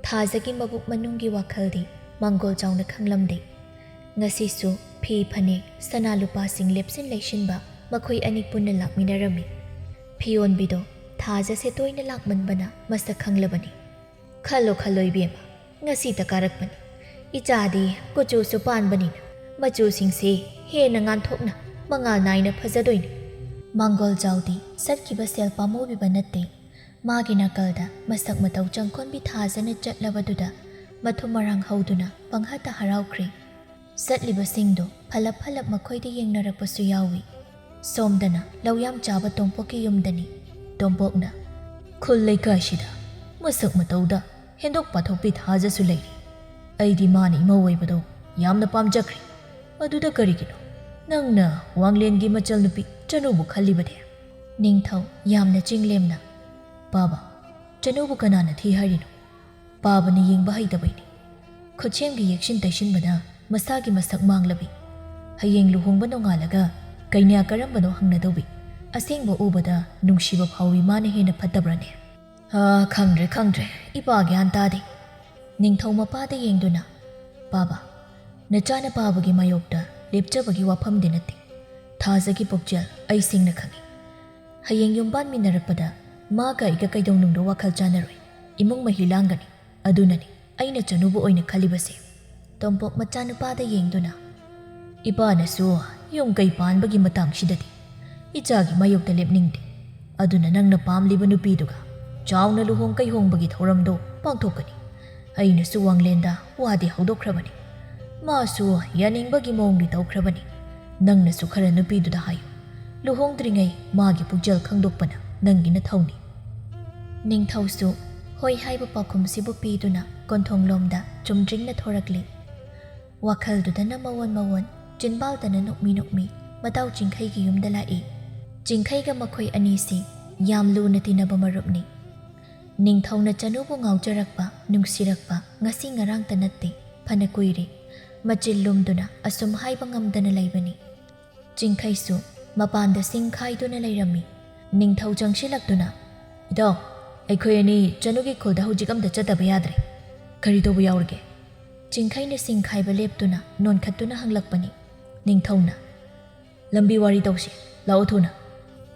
ꯊꯥꯖꯒꯤ ꯃꯕꯨꯛ ꯃꯅꯨꯡꯒꯤ ꯋꯥꯈꯜꯗꯤ ꯃꯥꯡꯒꯣꯜꯖꯥꯎꯅ ꯈꯪꯂꯝꯗꯦ꯫ ꯉꯁꯤꯁꯨ ꯐꯤ ꯐꯅꯦꯛ, ꯁꯅꯥ ꯂꯨꯄꯥꯁꯤꯡ ꯂꯦꯞꯁꯤꯟ ꯂꯩꯁꯤꯟꯕ ꯃꯈꯣꯏ ꯑꯅꯤ ꯄꯨꯟꯅ ꯂꯥꯛꯃꯤꯟꯅꯔꯝꯃꯤ꯫ ꯐꯤꯌꯣꯟꯕꯤꯗꯣ ꯊꯥꯖꯁꯦ ꯇꯣꯏꯅ ꯂꯥꯛꯃꯟꯕꯅ ꯃꯁꯛ ꯈꯪꯂꯕꯅꯤ꯫ "ꯈꯜꯂꯣ ꯈꯜꯂꯣ ꯏꯕꯦꯝꯃ, ꯉꯁꯤꯇ ꯀꯥꯔꯛꯄꯅꯤ꯫ ꯏꯆꯥꯗꯤ ꯀꯨꯆꯨꯁꯨ ꯄꯥꯟꯕꯅꯤꯅ ꯃꯆꯨꯁꯤꯡꯁꯤ ꯍꯦꯟꯅ ꯉꯥꯟꯊꯣꯛꯅ ꯃꯉꯥꯜ ꯅꯥꯏꯅ ꯐꯖꯗꯣꯏꯅꯤ꯫ ꯃꯥꯡꯒꯣꯜꯖꯥꯎꯗꯤ ꯆꯠꯈꯤꯕ ꯁꯦꯜ ꯄꯥꯝꯃꯨꯕꯤꯕ ꯅꯠꯇꯦ꯫ ꯃꯥꯒꯤ ꯅꯥꯀꯜꯗ ꯃꯁꯛ ꯃꯇꯧ ꯆꯪꯈꯣꯟꯕꯤ ꯊꯥꯖꯅ ꯆꯠꯂꯕꯗꯨꯗ ꯃꯊꯨꯝ ꯃꯔꯥꯡ ꯍꯧꯗꯨꯅ ꯄꯪꯍꯠꯇ ꯍꯔꯥꯎꯈ꯭ꯔꯦ꯫ ꯆꯠꯂꯤꯕꯁꯤꯡꯗꯣ ꯐꯂꯞ ꯐꯂꯞ ꯃꯈꯣꯏꯗ ꯌꯦꯡꯅꯔꯛꯄꯁꯨ ꯌꯥꯎꯏ꯫ ꯁꯣꯝꯗꯅ ꯂꯧ ꯌꯥꯝ ꯆꯥꯕ ꯇꯣꯝꯄꯣꯛꯀꯤ ꯌꯨꯝꯗꯅꯤ꯫ ꯇꯣꯝꯄꯣꯛꯅ, "ꯈꯨꯜ ꯂꯩꯀꯥꯏꯁꯤꯗ ꯃꯁꯛ ꯃꯇꯧꯗ ꯍꯦꯟꯗꯣꯛ ꯄꯥꯊꯣꯛꯄꯤ ꯊꯥꯖꯁꯨ ꯂꯩꯔꯤ꯫ ꯑꯩꯗꯤ ꯃꯥꯅ ꯏꯃꯧ ꯑꯣꯏꯕꯗꯣ ꯌꯥꯝꯅ ꯄꯥꯝꯖꯈ꯭ꯔꯦ꯫ ꯑꯗꯨꯗ ꯀꯔꯤꯒꯤꯅꯣ ꯅꯪꯅ ꯋꯥꯡꯂꯦꯟꯒꯤ ꯃꯆꯜꯅꯨꯄꯤ ꯆꯅꯨꯕꯨ ꯈꯜꯂꯤꯕꯗꯤ?" ꯅꯤꯡꯊꯧ ꯌꯥꯝꯅ ꯆꯤꯡꯂꯦꯝꯅ, "ꯄꯥꯕ, ꯆꯅꯨꯕꯨ ꯀꯅꯥꯅ ꯊꯤ ꯍꯥꯏꯔꯤꯅꯣ? ꯄꯥꯕꯅ ꯌꯦꯡꯕ ꯍꯩꯇꯕꯩꯅꯤ꯫ ꯈꯨꯠꯁꯦꯝꯒꯤ ꯌꯦꯛꯁꯤꯟ ꯇꯩꯁꯤꯟꯕꯗ ꯃꯁꯥꯒꯤ ꯃꯁꯛ ꯃꯥꯡꯂꯕꯤ꯫ ꯍꯌꯦꯡ ꯂꯨꯍꯣꯡꯕ ꯅꯣꯡꯉꯥꯜꯂꯒ ꯀꯩꯅ꯭ꯌꯥ ꯀꯔꯝꯕꯅꯣ ꯍꯪꯅꯗꯧꯕꯤ꯫ ꯑꯁꯦꯡꯕ ꯎꯕꯗ ꯅꯨꯡꯁꯤꯕ ꯐꯥꯎꯏ ꯃꯥꯅ ꯍꯦꯟꯅ ꯐꯠꯇꯕ꯭ꯔꯅꯦ?" "ꯑꯥ, ꯈꯪꯗ꯭ꯔꯦ, ꯈꯪꯗ꯭ꯔꯦ, ꯏꯄꯥ ꯒ꯭ꯌꯥꯟ ꯇꯥꯗꯦ꯫" ꯅꯤꯡꯊꯧ ꯃꯄꯥꯗ ꯌꯦꯡꯗꯨꯅ, "ꯄꯥꯕ, ꯅꯆꯥꯅ ꯄꯥꯕꯒꯤ ꯃꯥꯌꯣꯛꯇ ꯂꯦꯞꯆꯕꯒꯤ ꯋꯥꯐꯝꯗꯤ ꯅꯠꯇꯦ꯫ ꯊꯥꯖꯒꯤ ꯄꯨꯛꯆꯦꯜ ꯑꯩ ꯁꯦꯡꯅ ꯈꯪꯏ꯫ ꯍꯌꯦꯡ ꯌꯨꯝ ꯄꯥꯟꯃꯤꯟꯅꯔꯛꯄꯗ ꯃꯥꯒ ꯑꯩꯒ ꯀꯩꯗꯧꯅꯨꯡꯗ ꯋꯥꯈꯜ ꯆꯥꯟꯅꯔꯣꯏ꯫ ꯏꯃꯨꯡ ꯃꯍꯤ ꯂꯥꯡꯒꯅꯤ꯫ ꯑꯗꯨꯅꯅꯤ ꯑꯩꯅ ꯆꯅꯨꯕꯨ ꯑꯣꯏꯅ ꯈꯜꯂꯤꯕꯁꯦ꯫" ꯇꯣꯝꯄꯣꯛ ꯃꯆꯥꯅꯨꯄꯥꯗ ꯌꯦꯡꯗꯨꯅ, "ꯏꯄꯥꯅꯁꯨ ꯌꯨꯝ ꯀꯩ ꯄꯥꯟꯕꯒꯤ ꯃꯇꯥꯡꯁꯤꯗꯗꯤ ꯏꯆꯥꯒꯤ ꯃꯥꯌꯣꯛꯇ ꯂꯦꯞꯅꯤꯡꯗꯦ꯫ ꯑꯗꯨꯅ ꯅꯪꯅ ꯄꯥꯝꯂꯤꯕ ꯅꯨꯄꯤꯗꯨꯒ ꯆꯥꯎꯅ ꯂꯨꯍꯣꯡ ꯀꯩꯍꯣꯡꯕꯒꯤ ꯊꯧꯔꯝꯗꯣ ꯄꯥꯡꯊꯣꯛꯀꯅꯤ꯫ ꯑꯩꯅꯁꯨ ꯋꯥꯡꯂꯦꯟꯗ ꯋꯥꯗꯤ ꯍꯧꯗꯣꯛꯈ꯭ꯔꯕꯅꯤ꯫ ꯃꯥꯁꯨ ꯌꯥꯅꯤꯡꯕꯒꯤ ꯃꯑꯣꯡꯗꯤ ꯇꯧꯈ꯭ꯔꯕꯅꯤ꯫ ꯅꯪꯅꯁꯨ ꯈꯔ ꯅꯨꯄꯤꯗꯨꯗ ꯍꯥꯏꯌꯨ꯫ ꯂꯨꯍꯣꯡꯗ꯭ꯔꯤꯉꯩ ꯃꯥꯒꯤ ꯄꯨꯛꯆꯦꯜ ꯈꯪꯗꯣꯛꯄꯅ ꯅꯪꯒꯤ ꯅꯊꯧꯅꯤ꯫" ꯅꯤꯡꯊꯧꯁꯨ ꯍꯣꯏ ꯍꯥꯏꯕ ꯄꯥꯎꯈꯨꯝꯁꯤꯕꯨ ꯄꯤꯗꯨꯅ ꯀꯣꯟꯊꯣꯡꯂꯣꯝꯗ ꯆꯨꯝꯗ꯭ꯔꯤꯡꯅ ꯊꯣꯔꯛꯂꯤ꯫ ꯋꯥꯈꯜꯗꯨꯗꯅ ꯃꯋꯣꯟ ꯃꯋꯣꯟ, ꯆꯤꯟꯕꯥꯜꯗꯅ ꯅꯣꯛꯃꯤ ꯅꯣꯛꯃꯤ ꯃꯇꯥꯎ ꯆꯤꯡꯈꯩꯒꯤ ꯌꯨꯝꯗ ꯂꯥꯛꯏ꯫ ꯆꯤꯡꯈꯩꯒ ꯃꯈꯣꯏ ꯑꯅꯤꯁꯤ ꯌꯥꯝ ꯂꯨꯅ ꯇꯤꯟꯅꯕ ꯃꯔꯨꯞꯅꯤ꯫ ꯅꯤꯡꯊꯧꯅ ꯆꯅꯨꯕꯨ ꯉꯥꯎꯖꯔꯛꯄ, ꯅꯨꯡꯁꯤꯔꯛꯄ ꯉꯁꯤ ꯉꯔꯥꯡꯇ ꯅꯠꯇꯦ, ꯐꯅ ꯀꯨꯏꯔꯦ꯫ ꯃꯆꯤꯜ ꯂꯨꯝꯗꯨꯅ ꯑꯁꯨꯝ ꯍꯥꯏꯕ ꯉꯝꯗꯅ ꯂꯩꯕꯅꯤ꯫ ꯆꯤꯡꯈꯩꯁꯨ ꯃꯄꯥꯟꯗ ꯁꯤꯡ ꯈꯥꯏꯗꯨꯅ ꯂꯩꯔꯝꯃꯤ꯫ ꯅꯤꯡꯊꯧ ꯆꯪꯁꯤꯜꯂꯛꯇꯨꯅ, "ꯏꯇꯥꯎ, ꯑꯩꯈꯣꯏ ꯑꯅꯤ ꯆꯅꯨꯒꯤ ꯈꯨꯜꯗ ꯍꯧꯖꯤꯛ ꯑꯝꯇ ꯆꯠꯇꯕ ꯌꯥꯗ꯭ꯔꯦ꯫ ꯀꯔꯤ ꯇꯧꯕ ꯌꯥꯎꯔꯒꯦ?" ꯆꯤꯡꯈꯩꯅ ꯁꯤꯡ ꯈꯥꯏꯕ ꯂꯦꯞꯇꯨꯅ ꯅꯣꯟꯈꯠꯇꯨꯅ ꯍꯪꯂꯛꯄꯅꯤ꯫ ꯅꯤꯡꯊꯧꯅ, "ꯂꯝꯕꯤ ꯋꯥꯔꯤ ꯇꯧꯁꯤ, ꯂꯥꯛꯑꯣ ꯊꯨꯅ꯫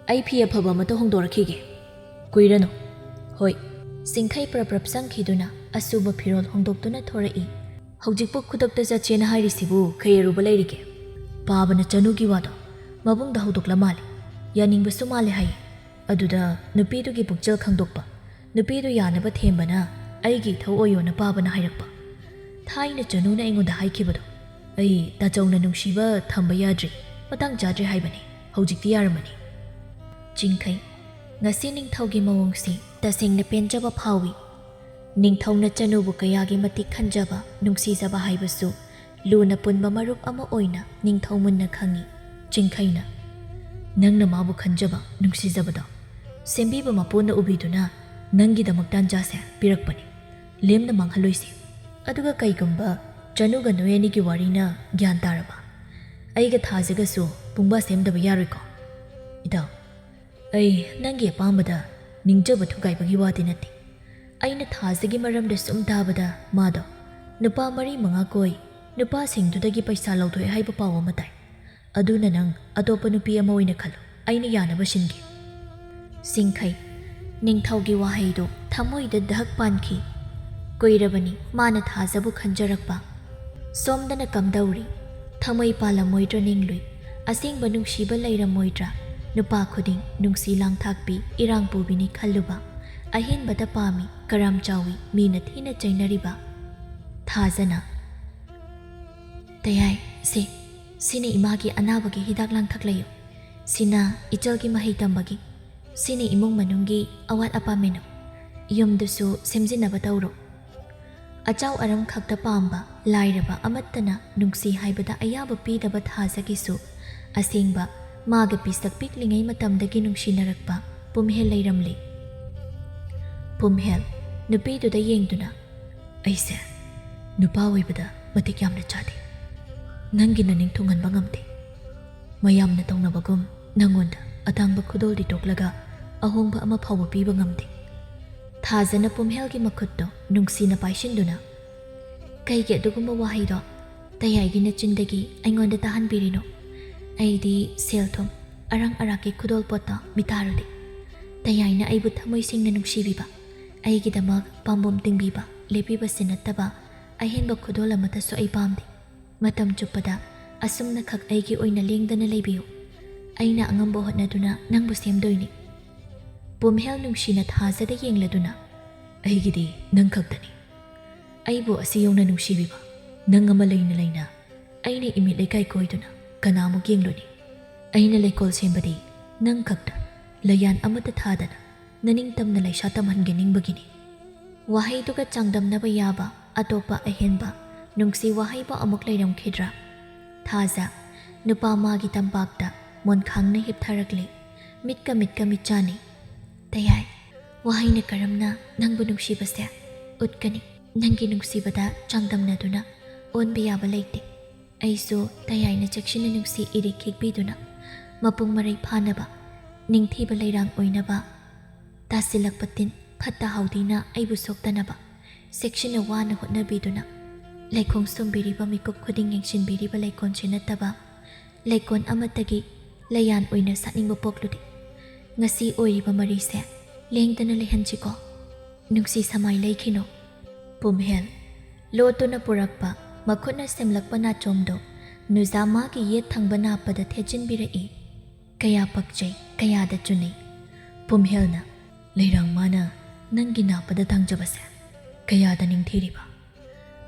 ꯑꯩ ꯐꯤ ꯑꯐꯕ ꯑꯃꯠꯇ ꯍꯣꯡꯗꯣꯔꯛꯈꯤꯒꯦ꯫ ꯀꯨꯏꯔꯅꯨ꯫" "ꯍꯣꯏ꯫" ꯆꯤꯡꯈꯩ ꯄ꯭ꯔꯞ ꯄ꯭ꯔꯞ ꯆꯪꯈꯤꯗꯨꯅ ꯑꯁꯨꯕ ꯐꯤꯔꯣꯜ ꯍꯣꯡꯗꯣꯛꯇꯨꯅ ꯊꯣꯔꯛꯏ꯫ "ꯍꯧꯖꯤꯛꯄꯨ ꯈꯨꯗꯛꯇ ꯆꯠꯁꯦꯅ ꯍꯥꯏꯔꯤꯁꯤꯕꯨ ꯀꯩ ꯑꯔꯨꯕ ꯂꯩꯔꯤꯒꯦ?" ꯄꯥꯕꯅ ꯆꯅꯨꯒꯤ ꯋꯥꯗꯣ ꯃꯕꯨꯡꯗ ꯍꯧꯗꯣꯛꯂ ꯃꯥꯜꯂꯦ꯫ ꯌꯥꯅꯤꯡꯕꯁꯨ ꯃꯥꯜꯂꯦ ꯍꯥꯏ꯫ ꯑꯗꯨꯗ ꯅꯨꯄꯤꯗꯨꯒꯤ ꯄꯨꯛꯆꯦꯜ ꯈꯪꯗꯣꯛꯄ, ꯅꯨꯄꯤꯗꯨ ꯌꯥꯅꯕ ꯊꯦꯝꯕꯅ ꯑꯩꯒꯤ ꯏꯊꯧ ꯑꯣꯏꯌꯣꯅ ꯄꯥꯕꯅ ꯍꯥꯏꯔꯛꯄ꯫ ꯊꯥꯏꯅ ꯆꯅꯨꯅ ꯑꯩꯉꯣꯟꯗ ꯍꯥꯏꯈꯤꯕꯗꯣ, ꯑꯩ ꯇꯥꯆꯧꯅ ꯅꯨꯡꯁꯤꯕ ꯊꯝꯕ ꯌꯥꯗ꯭ꯔꯤ, ꯃꯇꯥꯡ ꯆꯥꯗ꯭ꯔꯤ ꯍꯥꯏꯕꯅꯤ꯫ ꯍꯧꯖꯤꯛꯇꯤ ꯌꯥꯔꯝꯃꯅꯤ꯫ ꯆꯤꯡꯈꯩ, ꯉꯁꯤ ꯅꯤꯡꯊꯧꯒꯤ ꯃꯑꯣꯡꯁꯤ ꯇꯁꯦꯡꯅ ꯄꯦꯟꯖꯕ ꯐꯥꯎꯏ꯫ ꯅꯤꯡꯊꯧꯅ ꯆꯅꯨꯕꯨ ꯀꯌꯥꯒꯤ ꯃꯇꯤꯛ ꯈꯟꯖꯕ, ꯅꯨꯡꯁꯤꯖꯕ ꯍꯥꯏꯕꯁꯨ ꯂꯨꯅ ꯄꯨꯟꯕ ꯃꯔꯨꯞ ꯑꯃ ꯑꯣꯏꯅ ꯅꯤꯡꯊꯧ ꯃꯨꯟꯅ ꯈꯪꯏ꯫ ꯆꯤꯡꯈꯩꯅ, "ꯅꯪꯅ ꯃꯥꯕꯨ ꯈꯟꯖꯕ, ꯅꯨꯡꯁꯤꯖꯕꯗꯣ ꯁꯦꯝꯕꯤꯕ ꯃꯄꯨꯅ ꯎꯕꯤꯗꯨꯅ ꯅꯪꯒꯤꯗꯃꯛ ꯇꯥꯟꯖꯥꯁꯦ ꯄꯤꯔꯛꯄꯅꯤ꯫ ꯂꯦꯝꯅ ꯃꯥꯡꯍꯜꯂꯣꯏꯁꯤ꯫ ꯑꯗꯨꯒ ꯀꯩꯒꯨꯝꯕ ꯆꯅꯨꯒ ꯅꯣꯏ ꯑꯅꯤꯒꯤ ꯋꯥꯔꯤꯅ ꯒ꯭ꯌꯥꯟ ꯇꯥꯔꯕ, ꯑꯩꯒ ꯊꯥꯖꯒꯁꯨ ꯄꯨꯡꯕꯥ ꯁꯦꯝꯗꯕ ꯌꯥꯔꯣꯏꯀꯣ?" ꯏꯇꯥꯎ, ꯑꯩ ꯅꯪꯒꯤ ꯑꯄꯥꯝꯕꯗ ꯅꯤꯡꯖꯕ ꯊꯨꯒꯥꯏꯕꯒꯤ ꯋꯥꯗꯤ ꯅꯠꯇꯦ꯫ ꯑꯩꯅ ꯊꯥꯖꯒꯤ ꯃꯔꯝꯗ ꯁꯨꯝ ꯇꯥꯕꯗ ꯃꯥꯗꯣ ꯅꯨꯄꯥ ꯃꯔꯤ ꯃꯉꯥ ꯀꯣꯏ, ꯅꯨꯄꯥꯁꯤꯡꯗꯨꯗꯒꯤ ꯄꯩꯁꯥ ꯂꯧꯊꯣꯛꯑꯦ ꯍꯥꯏꯕ ꯄꯥꯎ ꯑꯃ ꯇꯥꯏ꯫ ꯑꯗꯨꯅ ꯅꯪ ꯑꯇꯣꯞꯄ ꯅꯨꯄꯤ ꯑꯃ ꯑꯣꯏꯅ ꯈꯜꯂꯣ, ꯑꯩꯅ ꯌꯥꯅꯕ ꯁꯤꯟꯒꯦ꯫ ꯆꯤꯡꯈꯩ, ꯅꯤꯡꯊꯧꯒꯤ ꯋꯥꯍꯩꯗꯨ ꯊꯃꯣꯏꯗ ꯙꯛ ꯄꯥꯟꯈꯤ꯫ ꯀꯨꯏꯔꯕꯅꯤ ꯃꯥꯅ ꯊꯥꯖꯕꯨ ꯈꯟꯖꯔꯛꯄ꯫ ꯁꯣꯝꯗꯅ ꯀꯝꯗꯧꯔꯤ? ꯊꯃꯣꯏ ꯄꯥꯜꯂꯝꯃꯣꯏꯗ꯭ꯔ ꯅꯤꯡꯂꯨꯏ꯫ ꯑꯁꯦꯡꯕ ꯅꯨꯡꯁꯤꯕ ꯂꯩꯔꯝꯃꯣꯏꯗ꯭ꯔꯥ? ꯅꯨꯄꯥ ꯈꯨꯗꯤꯡ ꯅꯨꯡꯁꯤ ꯂꯥꯡꯊꯥꯛꯄꯤ, ꯏꯔꯥꯡ ꯄꯨꯕꯤꯅꯤ ꯈꯜꯂꯨꯕ꯫ ꯑꯍꯦꯟꯕꯗ ꯄꯥꯝꯃꯤ, ꯀꯔꯥꯝ ꯆꯥꯎꯏ, ꯃꯤꯅ ꯊꯤꯅ ꯆꯩꯅꯔꯤꯕ꯫ ꯊꯥꯖꯅ, "ꯇꯌꯥꯏ, ꯁꯦ, ꯁꯤꯅ ꯏꯃꯥꯒꯤ ꯑꯅꯥꯕꯒꯤ ꯍꯤꯗꯥꯛ ꯂꯥꯡꯊꯛ ꯂꯩꯌꯨ꯫ ꯁꯤꯅ ꯏꯆꯜꯒꯤ ꯃꯍꯩ ꯇꯝꯕꯒꯤ꯫ ꯁꯤꯅ ꯏꯃꯨꯡ ꯃꯅꯨꯡꯒꯤ ꯑꯋꯥꯠ ꯑꯄꯥ ꯃꯦꯅꯨ꯫ ꯌꯨꯝꯗꯨꯁꯨ ꯁꯦꯝꯖꯤꯟꯅꯕ ꯇꯧꯔꯣ꯫" ꯑꯆꯥꯎ ꯑꯔꯝ ꯈꯛꯇ ꯄꯥꯝꯕ ꯂꯥꯏꯔꯕ ꯑꯃꯠꯇꯅ ꯅꯨꯡꯁꯤ ꯍꯥꯏꯕꯗ ꯑꯌꯥꯕ ꯄꯤꯗꯕ ꯊꯥꯖꯒꯤꯁꯨ ꯑꯁꯦꯡꯕ ꯃꯥꯒ ꯄꯤꯁꯛ ꯄꯤꯛꯂꯤꯉꯩ ꯃꯇꯝꯗꯒꯤ ꯅꯨꯡꯁꯤꯅꯔꯛꯄ ꯄꯨꯝꯍꯦꯜ ꯂꯩꯔꯝꯂꯦ꯫ ꯄꯨꯝꯍꯦꯜ, ꯅꯨꯄꯤꯗꯨꯗ ꯌꯦꯡꯗꯨꯅ, "ꯑꯩꯁꯦ ꯅꯨꯄꯥ ꯑꯣꯏꯕꯗ ꯃꯇꯤꯛ ꯌꯥꯝꯅ ꯆꯥꯗꯦ꯫ ꯅꯪꯒꯤ ꯅꯅꯤꯡ ꯊꯨꯡꯍꯟꯕ ꯉꯝꯗꯦ꯫ ꯃꯌꯥꯝꯅ ꯇꯧꯅꯕꯒꯨꯝ ꯅꯪꯉꯣꯟꯗ ꯑꯇꯥꯡꯕ ꯈꯨꯗꯣꯜꯗꯤ ꯇꯣꯛꯂꯒ ꯑꯍꯣꯡꯕ ꯑꯃ ꯐꯥꯎꯕ ꯄꯤꯕ ꯉꯝꯗꯦ꯫" ꯊꯥꯖꯅ ꯄꯨꯝꯍꯦꯜꯒꯤ ꯃꯈꯨꯠꯇꯣ ꯅꯨꯡꯁꯤꯅ ꯄꯥꯏꯁꯤꯟꯗꯨꯅ, "ꯀꯩꯒꯤ ꯑꯗꯨꯒꯨꯝꯕ ꯋꯥꯍꯩꯗꯣ? ꯇꯌꯥꯏꯒꯤ ꯅꯆꯤꯟꯗꯒꯤ ꯑꯩꯉꯣꯟꯗ ꯇꯥꯍꯟꯕꯤꯔꯤꯅꯣ? ꯑꯩꯗꯤ ꯁꯦꯜ ꯊꯨꯝ, ꯑꯔꯪ ꯑꯔꯥꯛꯀꯤ ꯈꯨꯗꯣꯜ ꯄꯣꯠꯇꯣ ꯃꯤꯇꯥꯔꯨꯗꯦ꯫ ꯇꯌꯥꯏꯅ ꯑꯩꯕꯨ ꯊꯃꯣꯏ ꯁꯦꯡꯅ ꯅꯨꯡꯁꯤꯕꯤꯕ, ꯑꯩꯒꯤꯗꯃꯛ ꯄꯥꯝꯕꯣꯝ ꯇꯤꯡꯕꯤꯕ, ꯂꯦꯞꯄꯤꯕꯁꯤ ꯅꯠꯇꯕ ꯑꯍꯦꯟꯕ ꯈꯨꯗꯣꯜ ꯑꯃꯠꯇꯁꯨ ꯑꯩ ꯄꯥꯝꯗꯦ꯫ ꯃꯇꯝ ꯆꯨꯞꯄꯗ ꯑꯁꯨꯝꯅꯈꯛ ꯑꯩꯒꯤ ꯑꯣꯏꯅ ꯂꯦꯡꯗꯅ ꯂꯩꯕꯤꯌꯨ꯫ ꯑꯩꯅ ꯑꯉꯝꯕ ꯍꯣꯠꯅꯗꯨꯅ ꯅꯪꯕꯨ ꯁꯦꯝꯗꯣꯏꯅꯤ꯫ ꯄꯨꯝꯍꯦꯜ ꯅꯨꯡꯁꯤꯅ ꯊꯥꯖꯗ ꯌꯦꯡꯂꯗꯨꯅ, "ꯑꯩꯒꯤꯗꯤ ꯅꯪ ꯈꯛꯇꯅꯤ꯫ ꯑꯩꯕꯨ ꯑꯁꯤ ꯌꯧꯅ ꯅꯨꯡꯁꯤꯕꯤꯕ, ꯅꯪ ꯑꯃ ꯂꯩꯅ ꯂꯩꯅ ꯑꯩꯅ ꯏꯃꯤꯠ ꯂꯩꯀꯥꯏ ꯀꯣꯏꯗꯨꯅ ꯀꯅꯥꯃꯨꯛ ꯌꯦꯡꯂꯨꯅꯤ? ꯑꯩꯅ ꯂꯩꯀꯣꯜ ꯁꯦꯝꯕꯗꯤ ꯅꯪ ꯈꯛꯇ, ꯂꯩꯌꯥꯟ ꯑꯃꯠꯇ ꯊꯥꯗꯅ ꯅꯅꯤꯡꯇꯝꯅ ꯂꯩꯁꯥ ꯇꯝꯍꯟꯒꯦ ꯅꯤꯡꯕꯒꯤꯅꯤ꯫" ꯋꯥꯍꯩꯗꯨꯒ ꯆꯥꯡꯗꯝꯅꯕ ꯌꯥꯕ ꯑꯇꯣꯞꯄ ꯑꯍꯦꯟꯕ ꯅꯨꯡꯁꯤ ꯋꯥꯍꯩꯕꯨ ꯑꯃꯨꯛ ꯂꯩꯔꯝꯈꯤꯗ꯭ꯔꯥ? ꯊꯥꯖ, ꯅꯨꯄꯥ ꯃꯥꯒꯤ ꯇꯝꯄꯥꯛꯇ ꯃꯣꯟꯈꯥꯡꯅ ꯍꯤꯞꯊꯔꯛꯂꯤ꯫ ꯃꯤꯠꯀ ꯃꯤꯠꯀ ꯃꯤꯠꯆꯥꯅꯤ꯫ ꯇꯌꯥꯏ, ꯋꯥꯍꯩꯅ ꯀꯔꯝꯅ ꯅꯪꯕꯨ ꯅꯨꯡꯁꯤꯕꯁꯦ ꯎꯠꯀꯅꯤ? ꯅꯪꯒꯤ ꯅꯨꯡꯁꯤꯕꯗ ꯆꯥꯡꯗꯝꯅꯗꯨꯅ ꯑꯣꯟꯕ ꯌꯥꯕ ꯂꯩꯇꯦ꯫ ꯑꯩꯁꯨ ꯇꯌꯥꯏꯅ ꯆꯦꯛꯁꯤꯟꯅ ꯅꯨꯡꯁꯤ ꯏꯔꯤꯛ ꯈꯤꯛꯄꯤꯗꯨꯅ ꯃꯄꯨꯡ ꯃꯔꯩ ꯐꯥꯅꯕ, ꯅꯤꯡꯊꯤꯕ ꯂꯩꯔꯥꯡ ꯑꯣꯏꯅꯕ, ꯇꯥꯁꯤꯜꯂꯛꯄ ꯇꯤꯟ ꯐꯠꯇ ꯍꯥꯎꯗꯤꯅ ꯑꯩꯕꯨ ꯁꯣꯛꯇꯅꯕ ꯆꯦꯛꯁꯤꯟꯅ ꯋꯥꯅ ꯍꯣꯠꯅꯕꯤꯗꯨꯅ, ꯂꯩꯈꯣꯡ ꯁꯣꯝꯕꯤꯔꯤꯕ ꯃꯤꯀꯨꯞ ꯈꯨꯗꯤꯡ ꯌꯦꯡꯁꯤꯟꯕꯤꯔꯤꯕ ꯂꯩꯀꯣꯟꯁꯦ ꯅꯠꯇꯕ, ꯂꯩꯀꯣꯟ ꯑꯃꯠꯇꯒꯤ ꯂꯩꯌꯥꯟ ꯑꯣꯏꯅ ꯁꯥꯠꯅꯤꯡꯕ ꯄꯣꯛꯂꯨꯗꯦ꯫ ꯉꯁꯤ ꯑꯣꯏꯔꯤꯕ ꯃꯔꯤꯁꯦ ꯂꯦꯡꯗꯅ ꯂꯩꯍꯟꯁꯤꯀꯣ꯫ ꯅꯨꯡꯁꯤ ꯁꯃꯥꯏ ꯂꯩꯈꯤꯅꯣ꯫ ꯄꯨꯝꯍꯦꯜ, ꯂꯣꯠꯇꯨꯅ ꯄꯨꯔꯛꯄ ꯃꯈꯨꯠꯅ ꯁꯦꯝꯂꯛꯄ ꯅꯥꯆꯣꯝꯗꯣ ꯅꯨꯖꯥ ꯃꯥꯒꯤ ꯌꯦꯠ ꯊꯪꯕ ꯅꯥꯞꯄꯗ ꯊꯦꯠꯆꯤꯟꯕꯤꯔꯛꯏ꯫ ꯀꯌꯥ ꯄꯛꯆꯩ, ꯀꯌꯥꯗ ꯆꯨꯅꯩ꯫ ꯄꯨꯝꯍꯦꯜꯅ, "ꯂꯩꯔꯥꯡ ꯃꯥꯅ ꯅꯪꯒꯤ ꯅꯥꯞꯄꯗ ꯊꯥꯡꯖꯕꯁꯦ ꯀꯌꯥꯗ ꯅꯤꯡꯊꯤꯔꯤꯕ!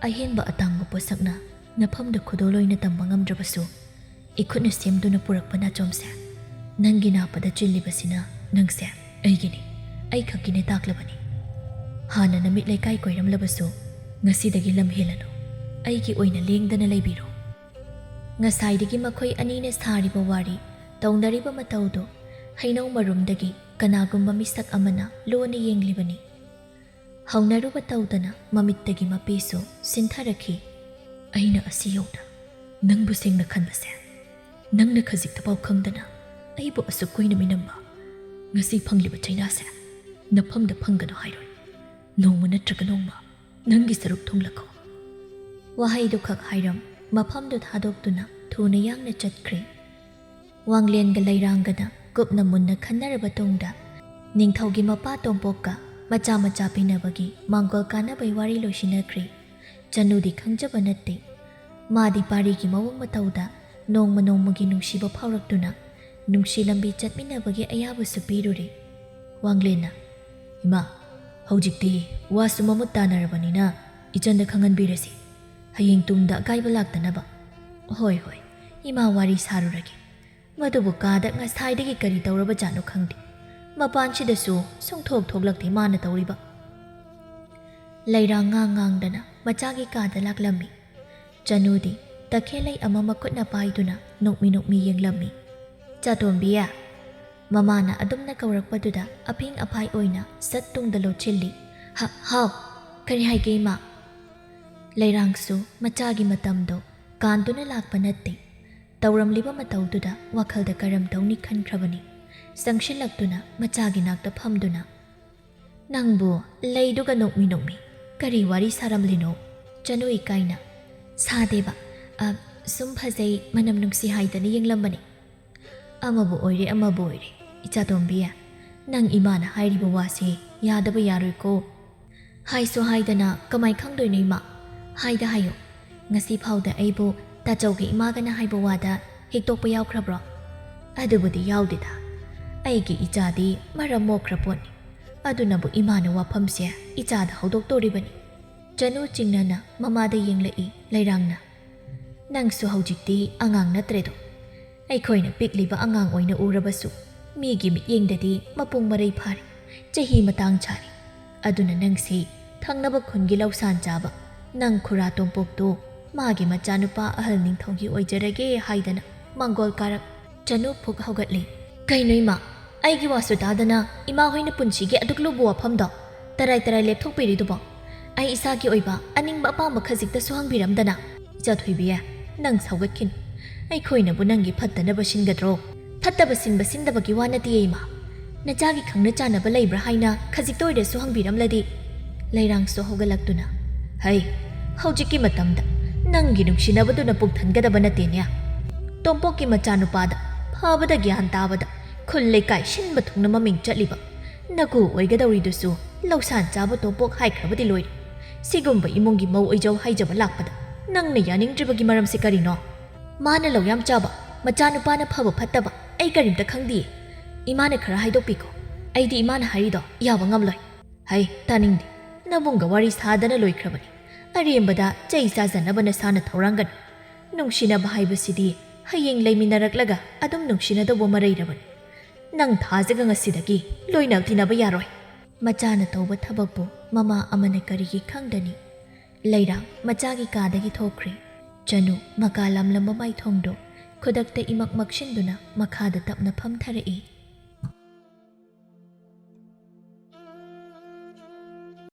ꯑꯍꯦꯟꯕ ꯑꯇꯥꯡꯕ ꯄꯣꯠꯁꯛꯅ ꯅꯐꯝꯗ ꯈꯨꯗꯣꯜ ꯑꯣꯏꯅ ꯇꯝꯕ ꯉꯝꯗ꯭ꯔꯕꯁꯨ, ꯏꯈꯨꯠꯅ ꯁꯦꯝꯗꯨꯅ ꯄꯨꯔꯛꯄ ꯅꯥꯆꯣꯝꯁꯦ ꯅꯪꯒꯤ ꯅꯥꯞꯄꯗ ꯆꯤꯜꯂꯤꯕꯁꯤꯅ ꯅꯪꯁꯦ ꯑꯩꯒꯤꯅꯤ, ꯑꯩ ꯈꯛꯀꯤꯅꯦ ꯇꯥꯛꯂꯕꯅꯤ꯫ ꯍꯥꯟꯅ ꯅꯃꯤꯠ ꯂꯩꯀꯥꯏ ꯀꯣꯏꯔꯝꯂꯕꯁꯨ, ꯉꯁꯤꯗꯒꯤ ꯂꯝ ꯍꯦꯜꯂꯅꯨ, ꯑꯩꯒꯤ ꯑꯣꯏꯅ ꯂꯦꯡꯗꯅ ꯂꯩꯕꯤꯔꯣ꯫" ꯉꯁꯥꯏꯗꯒꯤ ꯃꯈꯣꯏ ꯑꯅꯤꯅ ꯁꯥꯔꯤꯕ ꯋꯥꯔꯤ, ꯇꯧꯅꯔꯤꯕ ꯃꯇꯧꯗꯨ ꯍꯩꯅꯧ ꯃꯔꯨꯝꯗꯒꯤ ꯀꯅꯥꯒꯨꯝꯕ ꯃꯤꯁꯛ ꯑꯃꯅ ꯂꯣꯟꯅ ꯌꯦꯡꯂꯤꯕꯅꯤ꯫ ꯍꯧꯅꯔꯨꯕ ꯇꯧꯗꯅ ꯃꯃꯤꯠꯇꯒꯤ ꯃꯄꯤꯁꯨ ꯁꯤꯟꯊꯔꯛꯈꯤ꯫ "ꯑꯩꯅ ꯑꯁꯤ ꯌꯧꯅ ꯅꯪꯕꯨ ꯁꯦꯡꯅ ꯈꯟꯕꯁꯦ, ꯅꯪꯅ ꯈꯖꯤꯛꯇꯐꯥꯎ ꯈꯪꯗꯅ ꯑꯩꯕꯨ ꯑꯁꯨꯛ ꯀꯨꯏꯅ ꯃꯤꯅꯝꯕ, ꯉꯁꯤ ꯐꯪꯂꯤꯕ ꯆꯩꯅꯥꯁꯦ ꯅꯐꯝꯗ ꯐꯪꯒꯅꯨ ꯍꯥꯏꯔꯣꯏ꯫ ꯅꯣꯡꯃ ꯅꯠꯇ꯭ꯔꯒ ꯅꯣꯡꯃ ꯅꯪꯒꯤ ꯁꯔꯨꯛ ꯊꯨꯡꯂꯈꯣ꯫" ꯋꯥꯍꯩꯗꯨꯈꯛ ꯍꯥꯏꯔꯝ ꯃꯐꯝꯗꯨ ꯊꯥꯗꯣꯛꯇꯨꯅ ꯊꯨꯅ ꯌꯥꯡꯅ ꯆꯠꯈ꯭ꯔꯦ꯫ ꯋꯥꯡꯂꯦꯟꯒ ꯂꯩꯔꯥꯡꯒꯅ ꯀꯨꯞꯅ ꯃꯨꯟꯅ ꯈꯟꯅꯔꯕ ꯇꯨꯡꯗ, ꯅꯤꯡꯊꯧꯒꯤ ꯃꯄꯥ ꯇꯣꯝꯄꯣꯛꯀ ꯃꯆꯥ ꯃꯆꯥ ꯄꯤꯅꯕꯒꯤ ꯃꯥꯡꯒꯣꯜ ꯀꯥꯟꯅꯕꯩ ꯋꯥꯔꯤ ꯂꯣꯏꯁꯤꯟꯅꯈ꯭ꯔꯦ꯫ ꯆꯅꯨꯗꯤ ꯈꯪꯖꯕ ꯅꯠꯇꯦ꯫ ꯃꯥꯗꯤ ꯄꯥꯔꯤꯒꯤ ꯃꯑꯣꯡ ꯃꯇꯧꯗ ꯅꯣꯡꯃ ꯅꯣꯡꯃꯒꯤ ꯅꯨꯡꯁꯤꯕ ꯐꯥꯎꯔꯛꯇꯨꯅ ꯅꯨꯡꯁꯤ ꯂꯝꯕꯤ ꯆꯠꯃꯤꯟꯅꯕꯒꯤ ꯑꯌꯥꯕꯁꯨ ꯄꯤꯔꯨꯔꯦ꯫ ꯋꯥꯡꯂꯦꯟꯅ, "ꯏꯃꯥ, ꯍꯧꯖꯤꯛꯇꯤ ꯋꯥꯁꯨ ꯃꯃꯨꯠ ꯇꯥꯅꯔꯕꯅꯤꯅ ꯏꯆꯟꯗ ꯈꯪꯍꯟꯕꯤꯔꯁꯤ꯫ ꯍꯌꯦꯡ ꯇꯨꯡꯗ ꯑꯀꯥꯏꯕ ꯂꯥꯛꯇꯅꯕ꯫" "ꯍꯣꯏ, ꯍꯣꯏ, ꯏꯃꯥ ꯋꯥꯔꯤ ꯁꯥꯔꯨꯔꯒꯦ꯫" ꯃꯗꯨꯕꯨ ꯀꯥꯗ ꯉꯁꯥꯏꯗꯒꯤ ꯀꯔꯤ ꯇꯧꯔꯕꯖꯥꯠꯅꯣ ꯈꯪꯗꯦ꯫ ꯃꯄꯥꯟꯁꯤꯗꯁꯨ ꯁꯨꯡꯊꯣꯛ ꯊꯣꯛꯂꯛꯇꯦ ꯃꯥꯅ ꯇꯧꯔꯤꯕ꯫ ꯂꯩꯔꯥꯡ ꯉꯥꯡ ꯉꯥꯡꯗꯅ ꯃꯆꯥꯒꯤ ꯀꯥꯗ ꯂꯥꯛꯂꯝꯃꯤ꯫ ꯆꯅꯨꯗꯤ ꯇꯈꯦꯜꯂꯩ ꯑꯃ ꯃꯈꯨꯠꯅ ꯄꯥꯏꯗꯨꯅ ꯅꯣꯛꯃꯤ ꯅꯣꯛꯃꯤ ꯌꯦꯡꯂꯝꯃꯤ꯫ "ꯆꯥꯇꯣꯝꯕꯤ!" ꯃꯃꯥꯅ ꯑꯗꯨꯝꯅ ꯀꯧꯔꯛꯄꯗꯨꯗ ꯑꯐꯤꯡ ꯑꯐꯥꯏ ꯑꯣꯏꯅ ꯁꯠ ꯇꯨꯡꯗ ꯂꯣꯠꯁꯤꯜꯂꯤ꯫ "ꯍ-, ꯍꯥꯎ, ꯀꯔꯤ ꯍꯥꯏꯒꯦ, ꯏꯃꯥ?" ꯂꯩꯔꯥꯡꯁꯨ ꯃꯆꯥꯒꯤ ꯃꯇꯝꯗꯣ ꯀꯥꯟꯗꯨꯅ ꯂꯥꯛꯄ ꯅꯠꯇꯦ꯫ ꯇꯧꯔꯝꯂꯤꯕ ꯃꯇꯧꯗꯨꯗ ꯋꯥꯈꯜꯗ ꯀꯔꯝ ꯇꯧꯅꯤ ꯈꯟꯈ꯭ꯔꯕꯅꯤ꯫ ꯆꯪꯁꯤꯜꯂꯛꯇꯨꯅ ꯃꯆꯥꯒꯤ ꯅꯥꯛꯇ ꯐꯝꯗꯨꯅ, "ꯅꯪꯕꯨ ꯂꯩꯗꯨꯒ ꯅꯣꯛꯃꯤ ꯅꯣꯛꯃꯤ ꯀꯔꯤ ꯋꯥꯔꯤ ꯁꯥꯔꯝꯂꯤꯅꯣ?" ꯆꯅꯨ ꯏꯀꯥꯏꯅ, "ꯁꯥꯗꯦꯕ, ꯑ, ꯁꯨꯝ ꯐꯖꯩ, ꯃꯅꯝ ꯅꯨꯡꯁꯤ ꯍꯥꯏꯗꯅ ꯌꯦꯡꯂꯝꯕꯅꯤ꯫" "ꯑꯃꯕꯨ ꯑꯣꯏꯔꯦ, ꯑꯃꯕꯨ ꯑꯣꯏꯔꯦ, ꯏꯆꯥꯇꯣꯝꯕꯤ, ꯅꯪ ꯏꯃꯥꯅ ꯍꯥꯏꯔꯤꯕ ꯋꯥꯁꯤ ꯌꯥꯗꯕ ꯌꯥꯔꯣꯏꯀꯣ꯫" "ꯍꯥꯏꯁꯨ ꯍꯥꯏꯗꯅ ꯀꯃꯥꯏ ꯈꯪꯗꯣꯏꯅꯣ, ꯏꯃꯥ? ꯍꯥꯏꯗ ꯍꯥꯏꯌꯣ꯫ ꯉꯁꯤ ꯐꯥꯎꯗ ꯑꯩꯕꯨ ꯇꯥꯆꯧꯒ ꯏꯃꯥꯒꯅ ꯍꯥꯏꯕ ꯋꯥꯗ ꯍꯤꯛꯇꯣꯛꯄ ꯌꯥꯎꯈ꯭ꯔꯕ꯭ꯔꯣ?" "ꯑꯗꯨꯕꯨꯗꯤ ꯌꯥꯎꯗꯦꯗ꯫ ꯑꯩꯒꯤ ꯏꯆꯥꯗꯤ ꯃꯔꯝ ꯃꯣꯛꯈ꯭ꯔ ꯄꯣꯠꯅꯤ꯫ ꯑꯗꯨꯅꯕꯨ ꯏꯃꯥꯅ ꯋꯥꯐꯝꯁꯦ ꯏꯆꯥꯗ ꯍꯧꯗꯣꯛꯇꯣꯔꯤꯕꯅꯤ꯫" ꯆꯅꯨ ꯆꯤꯡꯅꯅ ꯃꯃꯥꯗ ꯌꯦꯡꯂꯛꯏ ꯂꯩꯔꯥꯡꯅ꯫ "ꯅꯪꯁꯨ ꯍꯧꯖꯤꯛꯇꯤ ꯑꯉꯥꯡ ꯅꯠꯇ꯭ꯔꯦꯗꯣ꯫ ꯑꯩꯈꯣꯏꯅ ꯄꯤꯛꯂꯤꯕ ꯑꯉꯥꯡ ꯑꯣꯏꯅ ꯎꯔꯕꯁꯨ ꯃꯤꯒꯤ ꯃꯤꯠꯌꯦꯡꯗꯗꯤ ꯃꯄꯨꯡ ꯃꯔꯩ ꯐꯥꯔꯦ, ꯆꯍꯤ ꯃꯇꯥꯡ ꯆꯥꯔꯦ꯫ ꯑꯗꯨꯅ ꯅꯪꯁꯤ ꯊꯪꯅꯕ ꯈꯨꯟꯒꯤ ꯂꯧꯁꯥꯟ ꯆꯥꯕ ꯅꯪ ꯈꯨꯔꯥ ꯇꯣꯝꯄꯣꯛꯇꯣ ꯃꯥꯒꯤ ꯃꯆꯥꯅꯨꯄꯥ ꯑꯍꯜ ꯅꯤꯡꯊꯧꯒꯤ ꯑꯣꯏꯖꯔꯒꯦ ꯍꯥꯏꯗꯅ ꯃꯥꯡꯒꯣꯜ ꯀꯥꯔꯛ..." ꯆꯅꯨ ꯐꯨꯛ ꯍꯧꯒꯠꯂꯤ꯫ "ꯀꯩꯅꯣ ꯏꯃꯥ? ꯑꯩꯒꯤ ꯋꯥꯁꯨ ꯇꯥꯗꯅ ꯏꯃꯥ ꯍꯣꯏꯅ ꯄꯨꯟꯁꯤꯒꯤ ꯑꯗꯨꯛ ꯂꯨꯕ ꯋꯥꯐꯝꯗꯣ ꯇꯔꯥꯏ ꯇꯔꯥꯏ ꯂꯦꯞꯊꯣꯛꯄꯤꯔꯤꯗꯨꯕꯣ? ꯑꯩ ꯏꯁꯥꯒꯤ ꯑꯣꯏꯕ ꯑꯅꯤꯡꯕ ꯑꯄꯥꯝꯕ ꯈꯖꯤꯛꯇꯁꯨ ꯍꯪꯕꯤꯔꯝꯗꯅ?" "ꯏꯆꯥ ꯊꯣꯏꯕꯤ, ꯅꯪ ꯁꯥꯎꯒꯠꯈꯤꯅꯨ꯫ ꯑꯩꯈꯣꯏꯅꯕꯨ ꯅꯪꯒꯤ ꯐꯠꯇꯅꯕ ꯁꯤꯟꯒꯗ꯭ꯔꯣ? ꯐꯠꯇꯕ ꯁꯤꯟꯕ ꯁꯤꯟꯗꯕꯒꯤ ꯋꯥ ꯅꯠꯇꯦ, ꯏꯃꯥ꯫ ꯅꯆꯥꯒꯤ ꯈꯪꯅ ꯆꯥꯟꯅꯕ ꯂꯩꯕ꯭ꯔꯥ ꯍꯥꯏꯅ ꯈꯖꯤꯛꯇ ꯑꯣꯏꯔꯁꯨ ꯍꯪꯕꯤꯔꯝꯂꯗꯤ?" ꯂꯩꯔꯥꯡꯁꯨ ꯍꯧꯒꯠꯂꯛꯇꯨꯅ, "ꯍꯩ, ꯍꯧꯖꯤꯛꯀꯤ ꯃꯇꯝꯗ ꯅꯪꯒꯤ ꯅꯨꯡꯁꯤꯅꯕꯗꯨꯅ ꯄꯨꯛ ꯊꯟꯒꯗꯕ ꯅꯠꯇꯦꯅꯦ꯫ ꯇꯣꯝꯄꯣꯛꯀꯤ ꯃꯆꯥꯅꯨꯄꯥꯗ ꯐꯕꯗ ꯒ꯭ꯌꯥꯟ ꯇꯥꯕꯗ ꯈꯨꯜ ꯂꯩꯀꯥꯏ ꯁꯤꯟꯕ ꯊꯨꯡꯅ ꯃꯃꯤꯡ ꯆꯠꯂꯤꯕ ꯅꯀꯨ ꯑꯣꯏꯒꯗꯧꯔꯤꯗꯨꯁꯨ ꯂꯧꯁꯥꯟ ꯆꯥꯕ ꯇꯣꯝꯄꯣꯛ ꯍꯥꯏꯈ꯭ꯔꯕꯗꯤ ꯂꯣꯏꯔꯦ꯫ ꯁꯤꯒꯨꯝꯕ ꯏꯃꯨꯡꯒꯤ ꯃꯧ ꯑꯣꯏꯖꯧ ꯍꯥꯏꯖꯕ ꯂꯥꯛꯄꯗ ꯅꯪꯅ ꯌꯥꯅꯤꯡꯗ꯭ꯔꯤꯕꯒꯤ ꯃꯔꯝꯁꯤ ꯀꯔꯤꯅꯣ? ꯃꯥꯅ ꯂꯧ ꯌꯥꯝ ꯆꯥꯕ, ꯃꯆꯥꯅꯨꯄꯥꯅ ꯐꯕ ꯐꯠꯇꯕ, ꯑꯩ ꯀꯔꯤꯝꯇ ꯈꯪꯗꯤꯌꯦ꯫ ꯏꯃꯥꯅ ꯈꯔ ꯍꯥꯏꯗꯣꯛꯄꯤꯈꯣ꯫ ꯑꯩꯗꯤ ꯏꯃꯥꯅ ꯍꯥꯏꯔꯤꯗꯣ ꯌꯥꯕ ꯉꯝꯂꯣꯏ꯫ ꯍꯩ, ꯇꯥꯅꯤꯡꯗꯦ꯫ ꯅꯕꯨꯡꯒ ꯋꯥꯔꯤ ꯁꯥꯗꯅ ꯂꯣꯏꯈ꯭ꯔꯕꯅꯤ꯫ ꯑꯔꯦꯝꯕꯗ ꯆꯩ ꯆꯥꯖꯅꯕ ꯅꯁꯥꯅ ꯊꯧꯔꯥꯡꯒꯅꯨ꯫ ꯅꯨꯡꯁꯤꯅꯕ ꯍꯥꯏꯕꯁꯤꯗꯤ ꯍꯌꯦꯡ ꯂꯩꯃꯤꯟꯅꯔꯛꯂꯒ ꯑꯗꯨꯝ ꯅꯨꯡꯁꯤꯅꯗꯧꯕ ꯃꯔꯩꯔꯕꯅꯤ꯫ ꯅꯪ ꯊꯥꯖꯒ ꯉꯁꯤꯗꯒꯤ ꯂꯣꯏꯅ ꯇꯤꯟꯅꯕ ꯌꯥꯔꯣꯏ꯫ ꯃꯆꯥꯅ ꯇꯧꯕ ꯊꯕꯛꯄꯨ ꯃꯃꯥ ꯑꯃꯅ ꯀꯔꯤꯒꯤ ꯈꯪꯗꯅꯤ? ꯂꯩꯔꯥ ꯃꯆꯥꯒꯤ ꯀꯥꯗꯒꯤ ꯊꯣꯛꯈ꯭ꯔꯦ꯫ ꯆꯅꯨ ꯃꯀꯥ ꯂꯥꯝꯂꯝꯕ ꯃꯥꯏꯊꯣꯡꯗꯨ ꯈꯨꯗꯛꯇ ꯏꯃꯛ ꯃꯛꯁꯤꯟꯗꯨꯅ ꯃꯈꯥꯗ ꯇꯞꯅ ꯐꯝꯊꯔꯛꯏ꯫